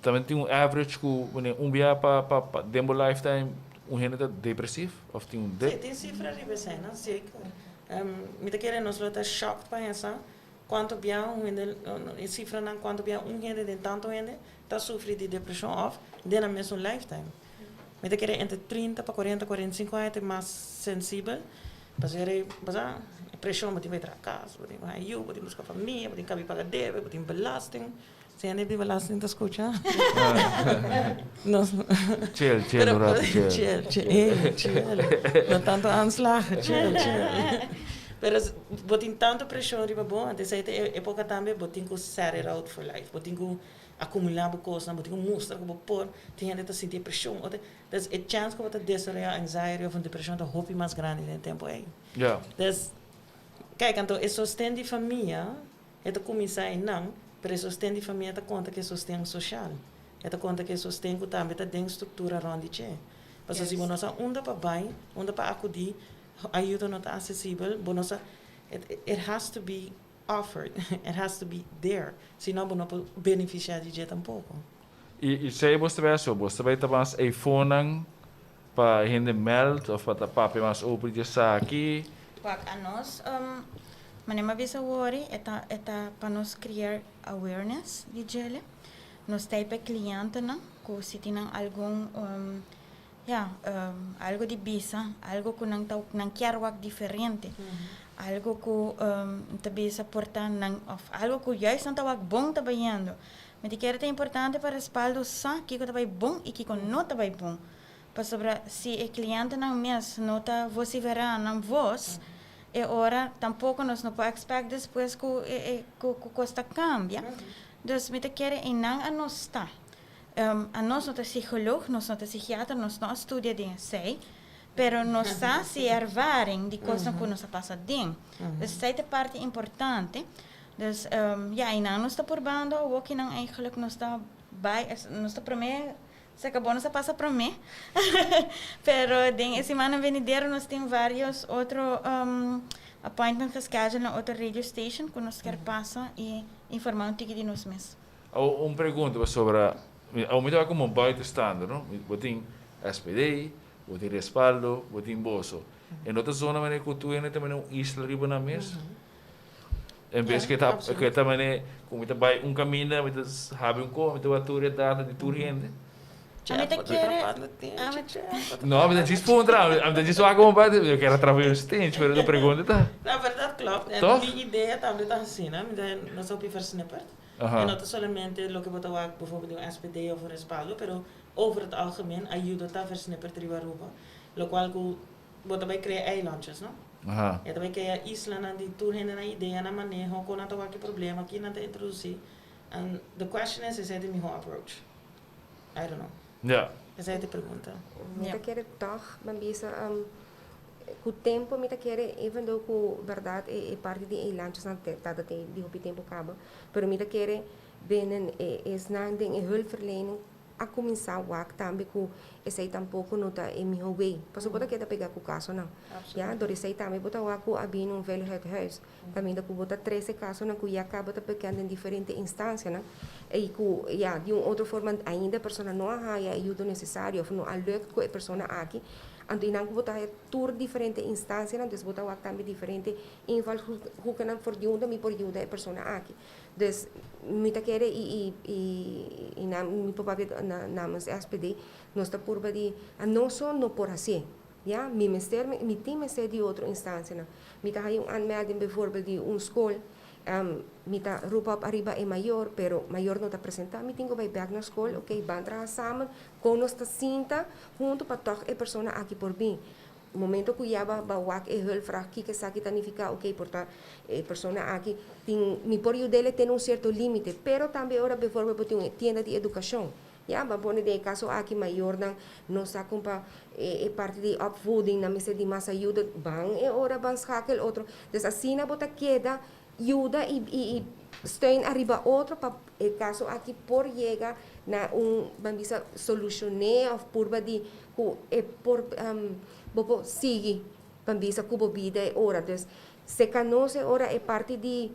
tambe tin un average ku wanneer un bia pa pa pa den bo lifetime un hende ta depresief of tin un dep? Sí, tin sifra riba esei no, zeker. Mi ta kere nos lo ta shocked pa hesa Cuanto bia un hende, e cifranan cuanto bia un hende den tanto hende ta sufri di depresion of den nan mesun lifetime. Mi ta kere entre 30 pa 40, 45 aña ta e mas sensibel pasobra e bo sa e presion bo tin pa traha cas, bo tin ku haña yu, bo tin busca famia, bo tin kabi paga debe, bo tin belasting. Si hende di belasting ta scucha nos Chill, chill un rato, chill. Chill, chill, chill. No tanto aanslagen, chill, chill. Pero bo tin tanto presion riba bo, anto esei ta e epoca tambe bo tin cu set it out for life. Bo tin cu acumula bo cosnan, bo tin cu mustra cu bo por. Tin hende ta sinti e presion. Dus e chance cu bo ta desaroya anxiety of un depresion ta hopi mas grandi den e tempo ei. Dus, kijk, anto e sosten di famia E ta kuminsá einan, pero e sosten di famia ta konta ku e sosten sosial. E ta konta ku e sosten ku tambe ta den struktura rònt di dje. Pasobra si bo no sa unda pa bai, unda pa akudí, ayuda no ta asesibel, bo no sa, it has to be offered, it has to be there, si no bo no por benefisiá di dje tampoko. I esei bo ta bai haci? Bo ta bai ta mas eifoonnan pa hende meld of pa ta papia mas open di esaki? Wak, anos, manera mi a bisa wori, e ta e ta pa nos crear awareness di djele. Nos ta ei pa e clientenan cu si tin nan algun, ya, algo di bisa, algo cu nan ta nan kier wak diferente, algo cu ta bisa por ta nan of algo cu juist nan ta wak bon ta bayendo. Mi ta kere ta importante pa Respaldo sa kiko ta bai bon i kiko no ta bai bon. Pasobra si e klientenan mes no ta vosiferá nan vos, e ora tampoko nos no por expect despues ku e ku kos ta kambia. Dus mi ta kere einan a nos ta. Anos no ta psicoloog, nos no ta psikiater, nos no a studia den esei, pero nos sa si e ervaring di kosnan ku nos a pasa den. Dus esei ta e parti importante. Dus ya, einan nos ta purbando awokinan eigenlijk nos ta bai, nos ta prome, se acabó nos a pasa prome, pero den e simannan venidero nos tin varios otro appointment gescheduled na otro radio station cu nos kier pasa y informa un tiki di nos mes. Awor un pregunta pasobra awor mi ta wak como buitenstander no, bo tin SPD, bo tin Respaldo, bo tin boso, e no ta zona manera cu tur hende ta manera un isla riba nan mes? En bes ke ta ke ta mane ku mi ta bai un kaminda mi ta habri un koho mi ta wak tur e data di tur hende. A mi ta kere No, mi ta djis puntra, mi ta djis wak komo bai, mi kier a traha un stage, pero e pregunta ta. Na bèrdat klòp, Toch? mi idea tambe ta asina, mi ta nos hopi versnipperd. E no ta solamente loke bo ta wak bijvoorbeeld di un SPD of un Respaldo, pero over het algemeen ayudo ta versnipperd riba Aruba, lokual ku Bo ta bai krea eilandjes, no? E ta bai krea islanan di tur hende nan idea, nan maneho, kon nan ta wak e problema, ki nan ta introdusí. And the question is, esei ta e mihó approach? I don't know. Esei ta e pregunta. Mi ta kere tòg, ban bisa, ku tempu mi ta kere, even though ku bèrdat e parti di eilandjesnan ta di hopi tempu kaba, pero mi ta kere binnen e esnan den e hulpverlening a kuminsá wak tambe ku esei tampoko no ta e mihó wei. Pasobra bo ta keda pegá ku kasonan. Ya, dor esei tambe bo ta wak ku a bini un veiligheidshuis, kaminda ku bo ta trese kasonan ku ya kaba ta bekend den diferente instansianan i ku ya di un otro forma ainda e persona no a haña e ayudo nesesario òf no a lùkt ku e persona aki. Anto einan ku bo ta haña tur diferente instansianan, dus bo ta wak tambe diferente invalshoekennan for di unda mi por yuda e persona aki. Dus mi ta kere i i i i na mi por papia na namens SPD, nos ta purba di a nos so no por hasié, ya. Mi mester mi tin mester di otro instansianan. Mi ta haña un aanmelding bijvoorbeeld di un skol, mi ta roep op ariba e mayor, pero mayor no ta presentá, mi tin ku bai bèk na skol, oké, ban traha samen, kon nos ta sinta huntu pa tòg e persona aki por bin. Momento ku ya ba ba wak e hulpvraag kiko esaki ta nifiká, oké por ta e persona aki tin mi por yud'el e tene un sierto límite, pero tambe ora bevoorbeeld bo tin un tienda di edukashon, ya, ban pone den e kaso aki mayornan no sa kon pa e parti di opvoeding nan mester di mas ayuda, ban e ora ban schakel otro, dus asina bo ta keda. Yuda y y steun ariba otro pa e caso aki por yega na un ban bisa solucione of purba di cu e por bo por sigui ban bisa cu bo bida e ora. Dus seca nos e ora e parti di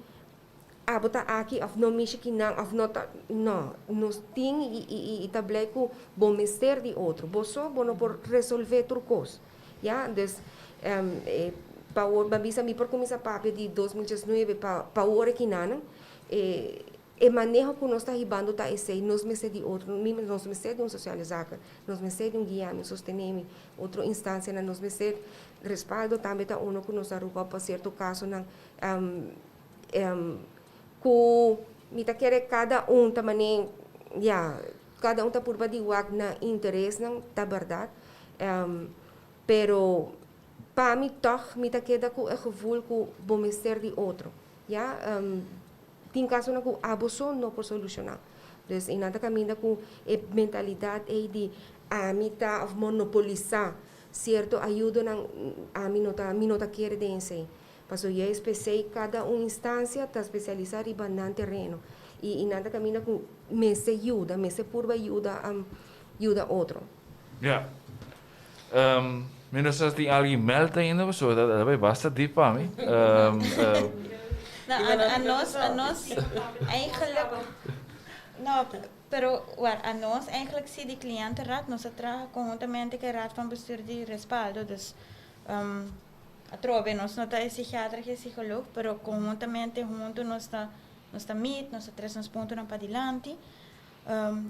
abo ta aki of no mishi kinan of no ta no nos tin y y ta blij cu bo mester di otro. Bo so bo no por resolve tur cos. Ya, dus e pa awor ban bisa mi por kuminsá papia di 2019 pa pa awor akinanan e e maneho ku nos ta hibando ta esei, nos mester di otro, mi nos mester di un sociale zaken, nos mester di un guia mi, sostené mi, otro instansianan, nos mester respaldo tambe ta uno ku nos a rupa pa sierto kasonan ku mi ta kere kada un ta mane ya kada un ta purba di wak nan interesnan ta bèrdat. Pero pa mi tòg mi ta keda ku e gevoel ku bo mester di otro. Ya, tin kasonan ku abo so no por solushoná. Dus einan ta kaminda ku e mentalidat ei di ami ta òf monopolisá sierto ayudonan, ami no ta mi no ta kere den esei. Pasobra juist p'esei kada un instansia ta spesialisá riba nan tereno i nan ta kaminda ku mester yuda, mester purba yuda yuda otro. Ja. Mi no sa si tin alguien meld ainda pasobra ta bai basta diep pa mi. No, a nos, a nos eigenlijk, no, pero war, a nos eigenlijk si di cliëntenraad, nos a traha conhuntamente cu e raad van bestuur di Respaldo, dus atrobe nos no ta e psichiatra cu e psicoloog, pero conhuntamente hunto nos ta, nos ta meet, nos ta trece nos puntonan padilanti.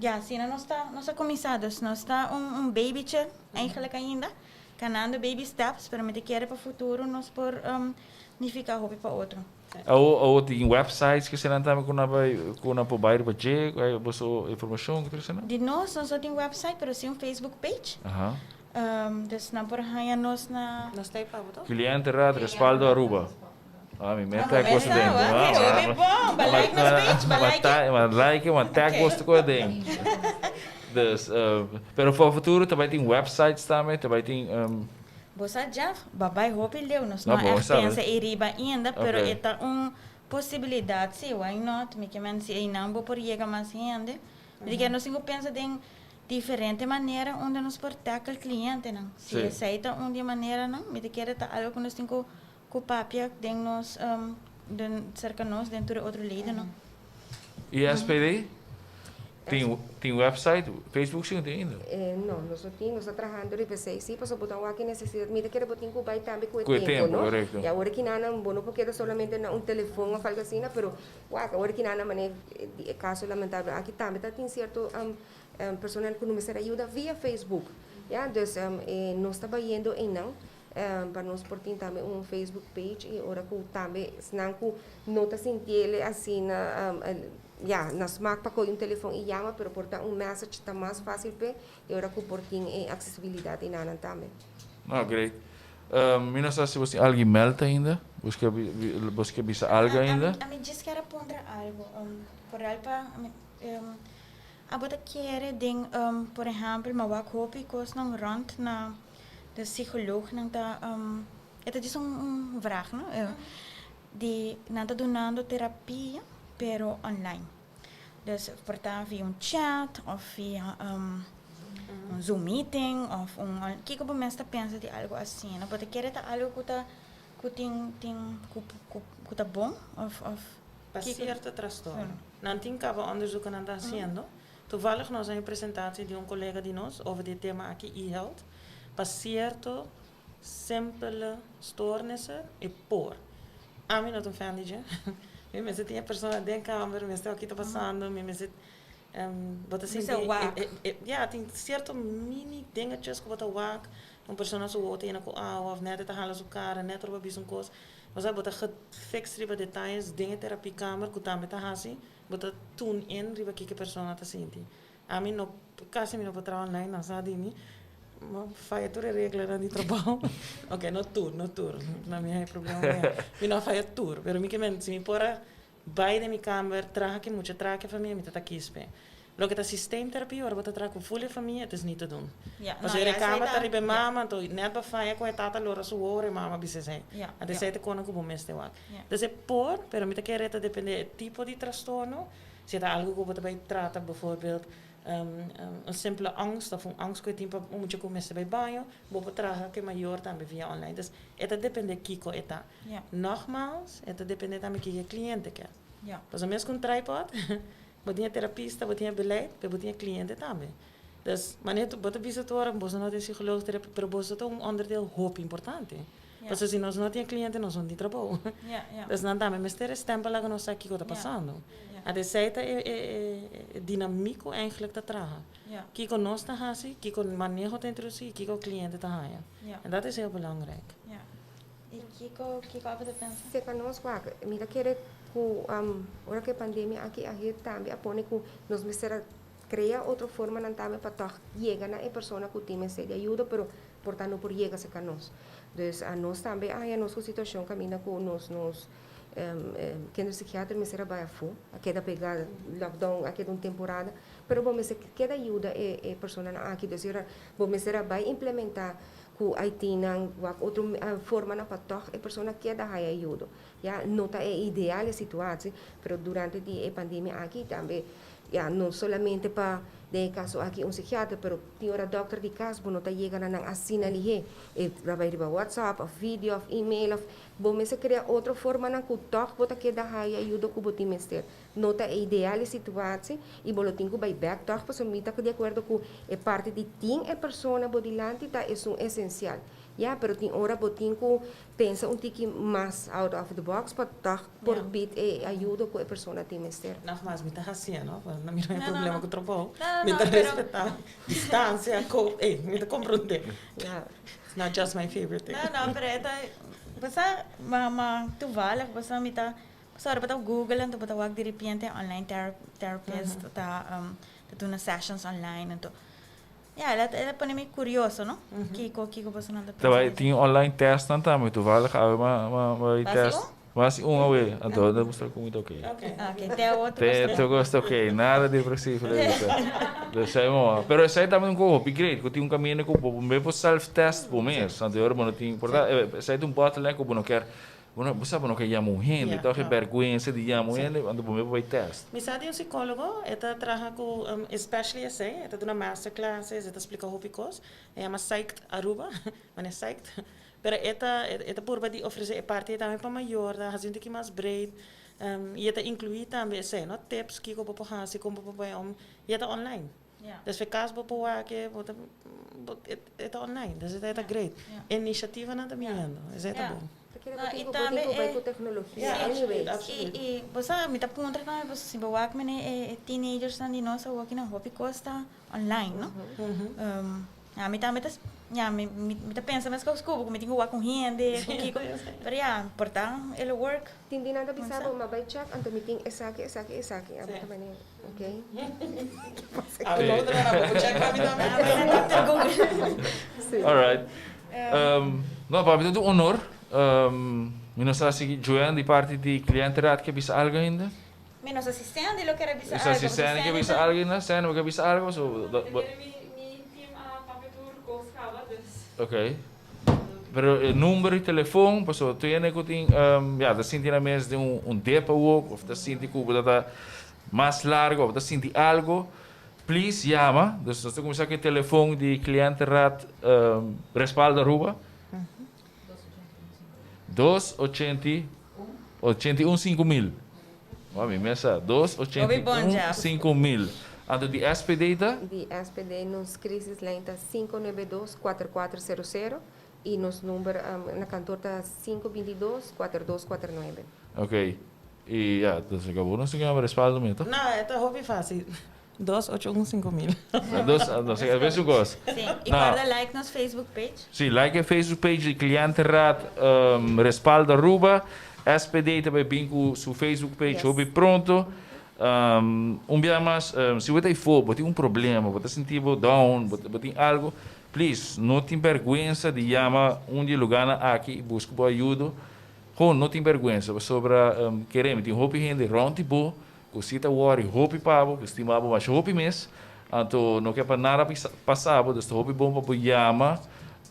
Ya, asina nos ta, nos a kuminsá. Dus nos ta un un babytje eigenlijk ainda, kanando baby steps, pero mi ta kere pa futuro nos por nifiká hopi pa otro. Awo awo tin websites ku esnan tambe ku nan bai ku nan por bai riba dje ku hay boso informashon ku tur esnan? Di nos, nos no tin website, pero si un Facebook page. Dus nan por haña nos na. Nos ta ei pa bo to? Cliëntenraad Respaldo Aruba. Ah, mi meta tag boso den. Hopi bon, ba like nos page, ba like. Ma like, ma tag boso ko den. Dus, pero for futuro ta bai tin websites tambe, ta bai tin. Bo sa Jeff, ba bai hopi leu, nos no a echt pensa ei riba ainda, pero e ta un posibilidad si, why not? Mi ke men si einan bo por yega mas hende. Mi di ke nos tin ku pensa den diferente manera unda nos por tackle clientenan. Si esei ta un di e maneranan, mi ta kere ta algo ku nos tin ku Ku papia den nos den serka nos den tur e otro ledennan. I SPD? Tin tin website? Facebook si no tin ainda? No, nos no tin. Nos ta trahando riba esei si, pasobra bo ta wak e nesesidat. Mi ta kere bo tin ku bai tambe ku e tempo, no? Korekto. I awor ki nan bo no por keda solamente na un telefon òf algu asina, pero wak awor ki nan manera di e kaso lamentabel aki tambe ta tin sierto personal ku no mester ayuda via Facebook. Ya, dus nos ta bayendo einan. Pa nos por tin tambe un Facebook page y ora cu tambe esnan cu no ta sintiele asina ya na smaak pa coge un telefon y yama pero por ta un message ta mas facil p'e y ora cu por tin e accesibilidad y nanan tambe. No, great. Mi no sa si bos tin algo meld ainda. Bos ke bos ke bisa algo ainda? Ami djis kier a puntra algo. Vooral pa abo ta kere den por ehempel mi a wak hopi cosnan rond na De psycholoognan ta, e ta djis un vraag no, di nan ta dunando terapia pero online. Dus por ta via un chat of via un zoom meeting of un, kiko bo mes ta pensa di algo asina? Bo ta kere ta algo ku ta ku tin tin ku ku ta bon of of Pa cierto trastorno. Nan tin caba onderzoek ku nan ta haciendo. Toevallig nos a un presentatie di un colega di nos over di e tema aki, e-health, pa cierto simpele stoornissen e por. Ami no ta un fan di dje. Mi mester tin e persona den kamer, mi mester wak ki ta pasando, mi mester bo ta sinti ya tin cierto mini dingetjes ku bo ta wak, un persona su wowo ta yena ku awa of net e ta hala su kara, net ora bo bisa un kos. Osea bo ta gefix riba detayes den e terapiekamer ku tambe ta hasi. Bo ta tune in riba kiko e persona ta sinti. Ami no, kasi mi no por traha online, nan sa di mi. Mi faya tur e reglanan di trabou. Ok, no tur, no tur. Na mi hay problema ku mi. Mi no a faya tur, pero mi ke men, si mi por a bai den mi kamber, traha ku e mucha, traha ku e famia, mi ta ta kies p'e. Loke ta systeemtherapie, ora bo ta traha ku full e famia, het is niet te doen. Ja, no, Pasobra ja, e kama esei ta ta, riba e ja. mama, anto net pa faya ku e tata lora su wowo ora e mama bisa esei. Ja, Anto ja. esei ta kona ku bo mester wak. Ja. Dus e por, pero mi ta kere ta depende e tipo di trastorno, si e ta algu ku bo ta bai trata bijvoorbeeld un simple angst of un angst ku e tin pa un mucha ku mester bai baño, bo por traha ku e mayor tambe via online. Dus e ta depende kiko e ta. Ja. Nogmaals, e ta depende tambe kiko e kliente ke. Ja. Pasobra mes ku un tripod, bo tin e terapista, bo tin e beleid, pero bo tin e kliente tambe. Dus, manera tu, bo ta bisa tur ora, boso no tin psicoloog, terapista, pero boso ta un onderdeel hopi importante. Ja. Pasobra si nos no tin e kliente, nos no tin trabou. Ja, ja. Dus nan tambe mester e stempel laga nos sa kiko ta Ja. pasando. Ja. Anto esei ta e, e, e, e dinamiek ku eigenlijk ta traha. Ja. Kiko nos ta hasi, kiko maneho ta introdusi i kiko kliente ta haña. Ja. En dat is heel belangrijk. Ja. I kiko, kiko abo ta pensa? Serka nos wak, mi ta kere ku ora ku e pandemia aki a hit tambe a pone ku nos mester a krea otro formanan tambe pa tòg yega na e persona ku tin mester di ayuda pero por ta no por yega serka nos. Dus nos tambe a haña nos ku situashon kaminda ku nos nos kinderpsychiater mester a bai afó, a keda pega lockdown a keda un temporada pero bo mester keda yuda e e personanan aki. Dus ora bo mester a bai implementa ku IT-nan wak otro formanan pa tòg e persona keda haya ayudo. Ya, no ta e ideal e situatie, pero durante di e pandemia aki tambe, ya, no solamente pa den e kaso aki un psikiater, pero tin ora dòkter di kas bo no ta yega na nan asina lihé. E ta bai riba WhatsApp òf video òf email òf bo mester krea otro formanan ku tòg bo ta keda haya ayudo ku bo tin mester. No ta e ideal e situatie y bo lo tin cu bay bek toch pasobra mi ta di acuerdo cu e parti di tin e persona bo dilanti ta esun esencial. Ya, pero tin ora bo tin cu pensa un tiki mas out of the box pa toch por bid e ayudo cu e persona tin mester. Nogmaals, mi ta hacié, no? Pa no mira mi No, no, problema no. cu trabou. No, no, Mi no, ta pero respetá distancia, co, ey, mi ta comprendé. Ya. It's not just my favorite thing. No, no, pero e ta, bo sa, ma, ma toevallig, bo sa mi ta Pasobra bo ta google anto bo ta wak diripiente online therapist ta ta duna sessions online anto ya el a el a pone mi curioso no kiko kiko bosonan ta Ta bai pensa tin online testnan tambe toevallig awe ma ma bai Basi test un? basi un awe anto ta mustra ku mi ta oke. Ok te awo tur Te tur kos ta oke nada depresivo dus esei moa pero esei tambe ta un kos hopi great ku tin un kaminda ku bo por por self test bo mes anto ora bo no tin por ta esei ta un bottleneck ku bo no kier Bo no, bo sa bo no ke yama un hende, Ja, tòg e ja. bèrgwensa di yama un Sí. hende, anto bo mes bo bai tèst. Mi sa di un psicólogo, e ta traha ku especially esei, e ta duna masterclasses, e ta splika hopi kos, e yama Psyched Aruba, manera Psyched, pero e ta e ta purba di ofresé e parti ei tambe pa mayornan, hasi un tiki mas breed, i e ta inkluí tambe esei, no, tips kiko bo por hasi, kon bo por bai om, i e ta online. Ja. Dus fe cas bo por wak e, bo ta, bo, e ta online, dus e ta great. Ja. Initiativanan ta biniendo, esei ta Ja. bon. Ta kere No, bo tin y ku bo tambe tin ku bai e ku teknologia Ja, absoluut, anyways. absoluut. I, i bo sa, mi ta puntra tambe pasobra si bo wak mene e, e teenagersnan di nos awoki nan hopi kos ta online, no? Ja, mi tambe ta, ja, mi, mi, mi ta pensa meskos ku bo, ku mi tin ku wak un hende, ku kiko. Pero ja, por ta e lo work. Tin di nan ta bisa Bo bo, sa. ma bai check, anto mi tin esaki, esaki, esaki. Abo Sí. ta mane, ok. Abo ta otro nan, bo check pa mi tambe. Sí. Alright. No, pa mi ta un honor. Mi no sa si Joanne di parti di Cliëntenraad ke bisa algo ainda. Mi no sa si Sandy lo kere bisa Mi sa algo, si pasobra Sandy ke Sandy bisa ta. algo ainda. Sandy, bo ke bisa algo? So, No, mi mi team a papia tur kos kaba, dus. Ok. Pero e number di telefon, pasobra tur hende ku tin, ya, ta sinti nan mes den un un dip awor, of ta sinti ku bo ta ta mas largo, of ta sinti algo, please yama. Dus nos ta kuminsá ku e telefon di Cliëntenraad Respaldo Aruba. Dos ochenta i ochenta i un 5000. Wou mi mes sa. Dos ochenta i un 5000. Anto di SPD ta? Di SPD nos crisislijn ta 592 4400 y nos number na kantoor ta 522 4249. Ok. Y ya, dus acabó nos tin yama respaldo mi, to? No, e ta hopi fácil. Dos ocho un 5000. Dos, no sé, a veces cos. Sí, y No. guarda like nos Facebook page. Sí, like e Facebook page di Cliëntenraad Respaldo Aruba. SPD ta bay bin cu su Facebook page Yes. hopi pronto. Un bia mas, si bo ta eyfo, bo tin un problema, bo ta sinti bo down, bo tin algo, please, no tin berguensa di yama un di e lugarnan aki y busca bo ayudo. Gewoon no tin berguensa, pasobra, kere mi tin hopi hende rond di bo. Ku si ta worry hopi pa bo, ku stima bo masha hopi mes, anto no ke pa nada pasa bo, dus ta hopi bon pa bo yama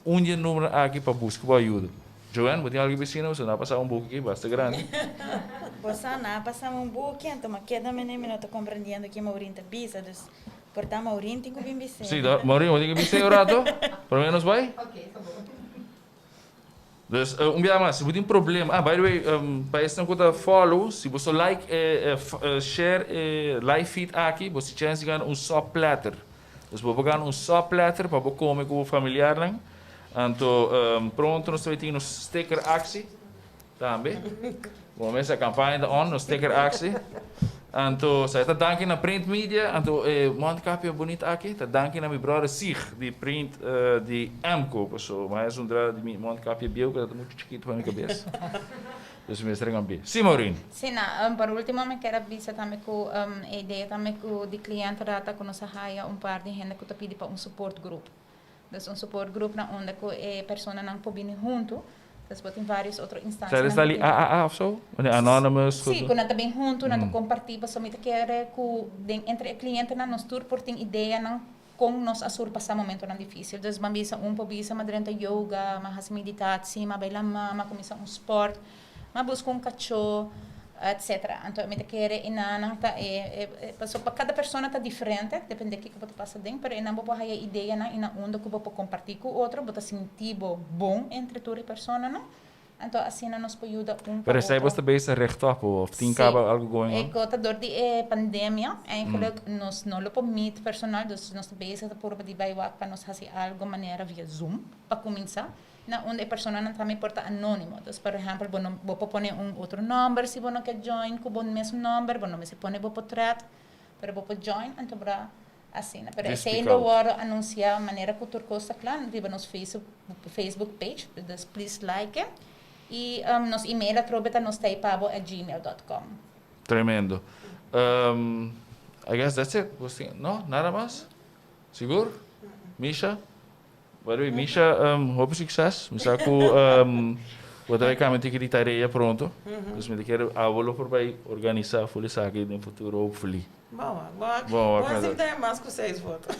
un di e numbernan aki pa buska bo ayuda. Joanne, bo tin algu bisina? Bo na pasa un buki aki basta grandi. Bo sa, na pasa un buki, anto mi a keda mene mi no ta komprendiendo ke Maureen ta bisa, dus por ta Maureen tin ku bin bis'é. Si, Maureen, bo tin ku bis'é un rato? Promé nos bai? Ok, ta bon. Dus un biaha mas, si bo tin problema, ah by the way, pa esnan ku ta follow, si bo so like e share e live feed aki, bo tin chance di gana un sop platter. Dus bo por gana un sop platter pa bo kome ku bo familiarnan. Anto pronto nos ta bay tin nos sticker actie tambe. Bo mester a campaña ta on, nos sticker actie. Anto sa ta danki na Print Media, anto e mondkapje bonita aki ta danki na mi brother Sig di Print di Emco, paso mi a zundra di mi mondkapje bieu ku ta muchu chikitu pa mi kabes. Dus mi mester kambi'é. Si Maureen. Si na, por ultimo mi kier a bisa tambe ku e idea tambe ku di cliente rata ku nos a haya un par di hende ku ta pidi pa un support group. Dus un support group na unda ku e personanan por bini huntu. Dus bo tin varios otro instancianan. Sa esaki AAA of so? Wanneer Anonymous? Sí, ku nan ta bin huntu, nan ta kompartí pasobra mi ta kere ku den entre e klientenan nos tur por tin ideanan kon nos a surpasá momentonan difísil. Dus bo a bisa un por bisa mi a drenta yoga, mi a hasi meditatie, mi a bai lama, mi a kuminsá un sport. Mi a buska un kachó, etcetera. Anto mi ta kere e nannan ta e, e, pasobra pa kada persona ta diferente, depende kiko bo ta pasa den, pero e nan bo por haya ideanan i na unda ku bo por kompartí ku otro, bo ta sinti bo bon entre tur e personanan. Anto asina nos por yuda un pa Pero esei otro. bo ta bezig rechtop of tin kaba algu going E on? kota dor di e pandemia, eigenlijk nos no lo por meet personal, dus nos ta bezig ta purba di bai wak pa nos hasi algo manera via Zoom pa kuminsá. Na unda e personanan tambe por ta anónimo. Dus por ehèmpel bo no bo por pone un otro nòmber si bo no ke join ku bo mesun nòmber, bo no mester pone bo potrèt, pero bo por join anto bra asina. Pero Just esei speak lo out. wòrdu anunsiá manera ku tur kos ta kla riba nos Facebook Facebook page, dus please like e. I nos email atrobe ta nostaypabo at gmail dot com. Tremendo. I guess that's it. Bo tin, no? Nada mas? Sigur? Misha? By the way, Misha, hopi succes. Mi sa cu bo ta bay cambia tiki di tarea pronto. Dus mi ta kere abo lo por bay organisa full esaki den futuro, hopefully. Bon wak, bon wak. Bon wak, Bon mi si mi ta haña mas cu seis voto.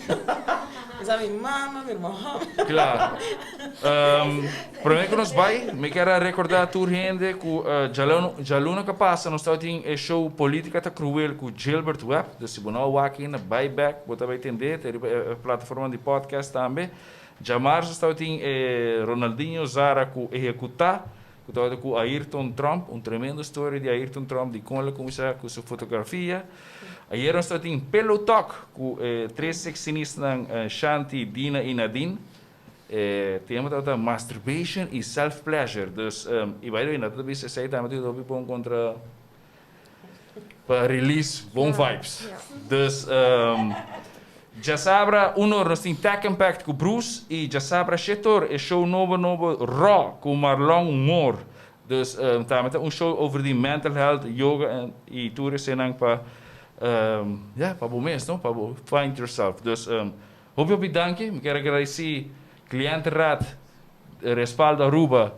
Mi sa mi mama, mi herman homber. Claro. Prome cu nos bay, mi kier a recorda tur hende cu djaluna cu a pasa nos tabatin e show Politica ta Cruel cu Gilbert Webb. Dus si bo no a wak ainda, bay bek, bo ta bay tende, te riba e plataforma di podcast tambe. Djamarzo nos tabatin e Ronaldinho Zara cu Ehecuta, cu tabata cu Ayrton Tromp, un tremendo story di Ayrton Tromp di con el a cuminsa cu su fotografia. Ayer nos tabatin Pillow Talk cu e tres sexinistanan Shanti, Dina y Nadine. E tema tabata masturbation y self pleasure. Dus, y by the way, nan ta bisa esey tambe ta hopi bon contra pa release bon vibes. Dus, djasabra un or nos tin Tech Impact cu Bruce y djasabra shete or e show nobo nobo Raw cu Marlon Moore. Dus, tambe ta un show over di mental health, yoga y tur esenan pa, ya, pa bo mes, no? Pa bo find yourself. Dus, Hopi hopi danki. Mi kier a gradeci Cliëntenraad, Respaldo Aruba,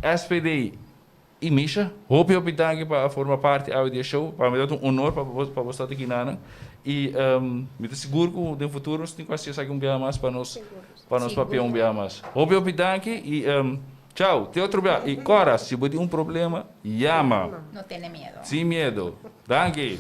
SPD y Misha. Hopi hopi danki pa a forma parti awe di e show. Pa mi ta un honor pa bo pa bo sta aki nanan. Y mi ta sigur cu den futuro nos tin cu haci esaki un biaha mas pa nos pa nos papia un biaha mas. Hopi hopi danki y chao. Te otro biaha. Y Cora, si bo tin un problema, yama. No tene miedo. Sin miedo. Danki.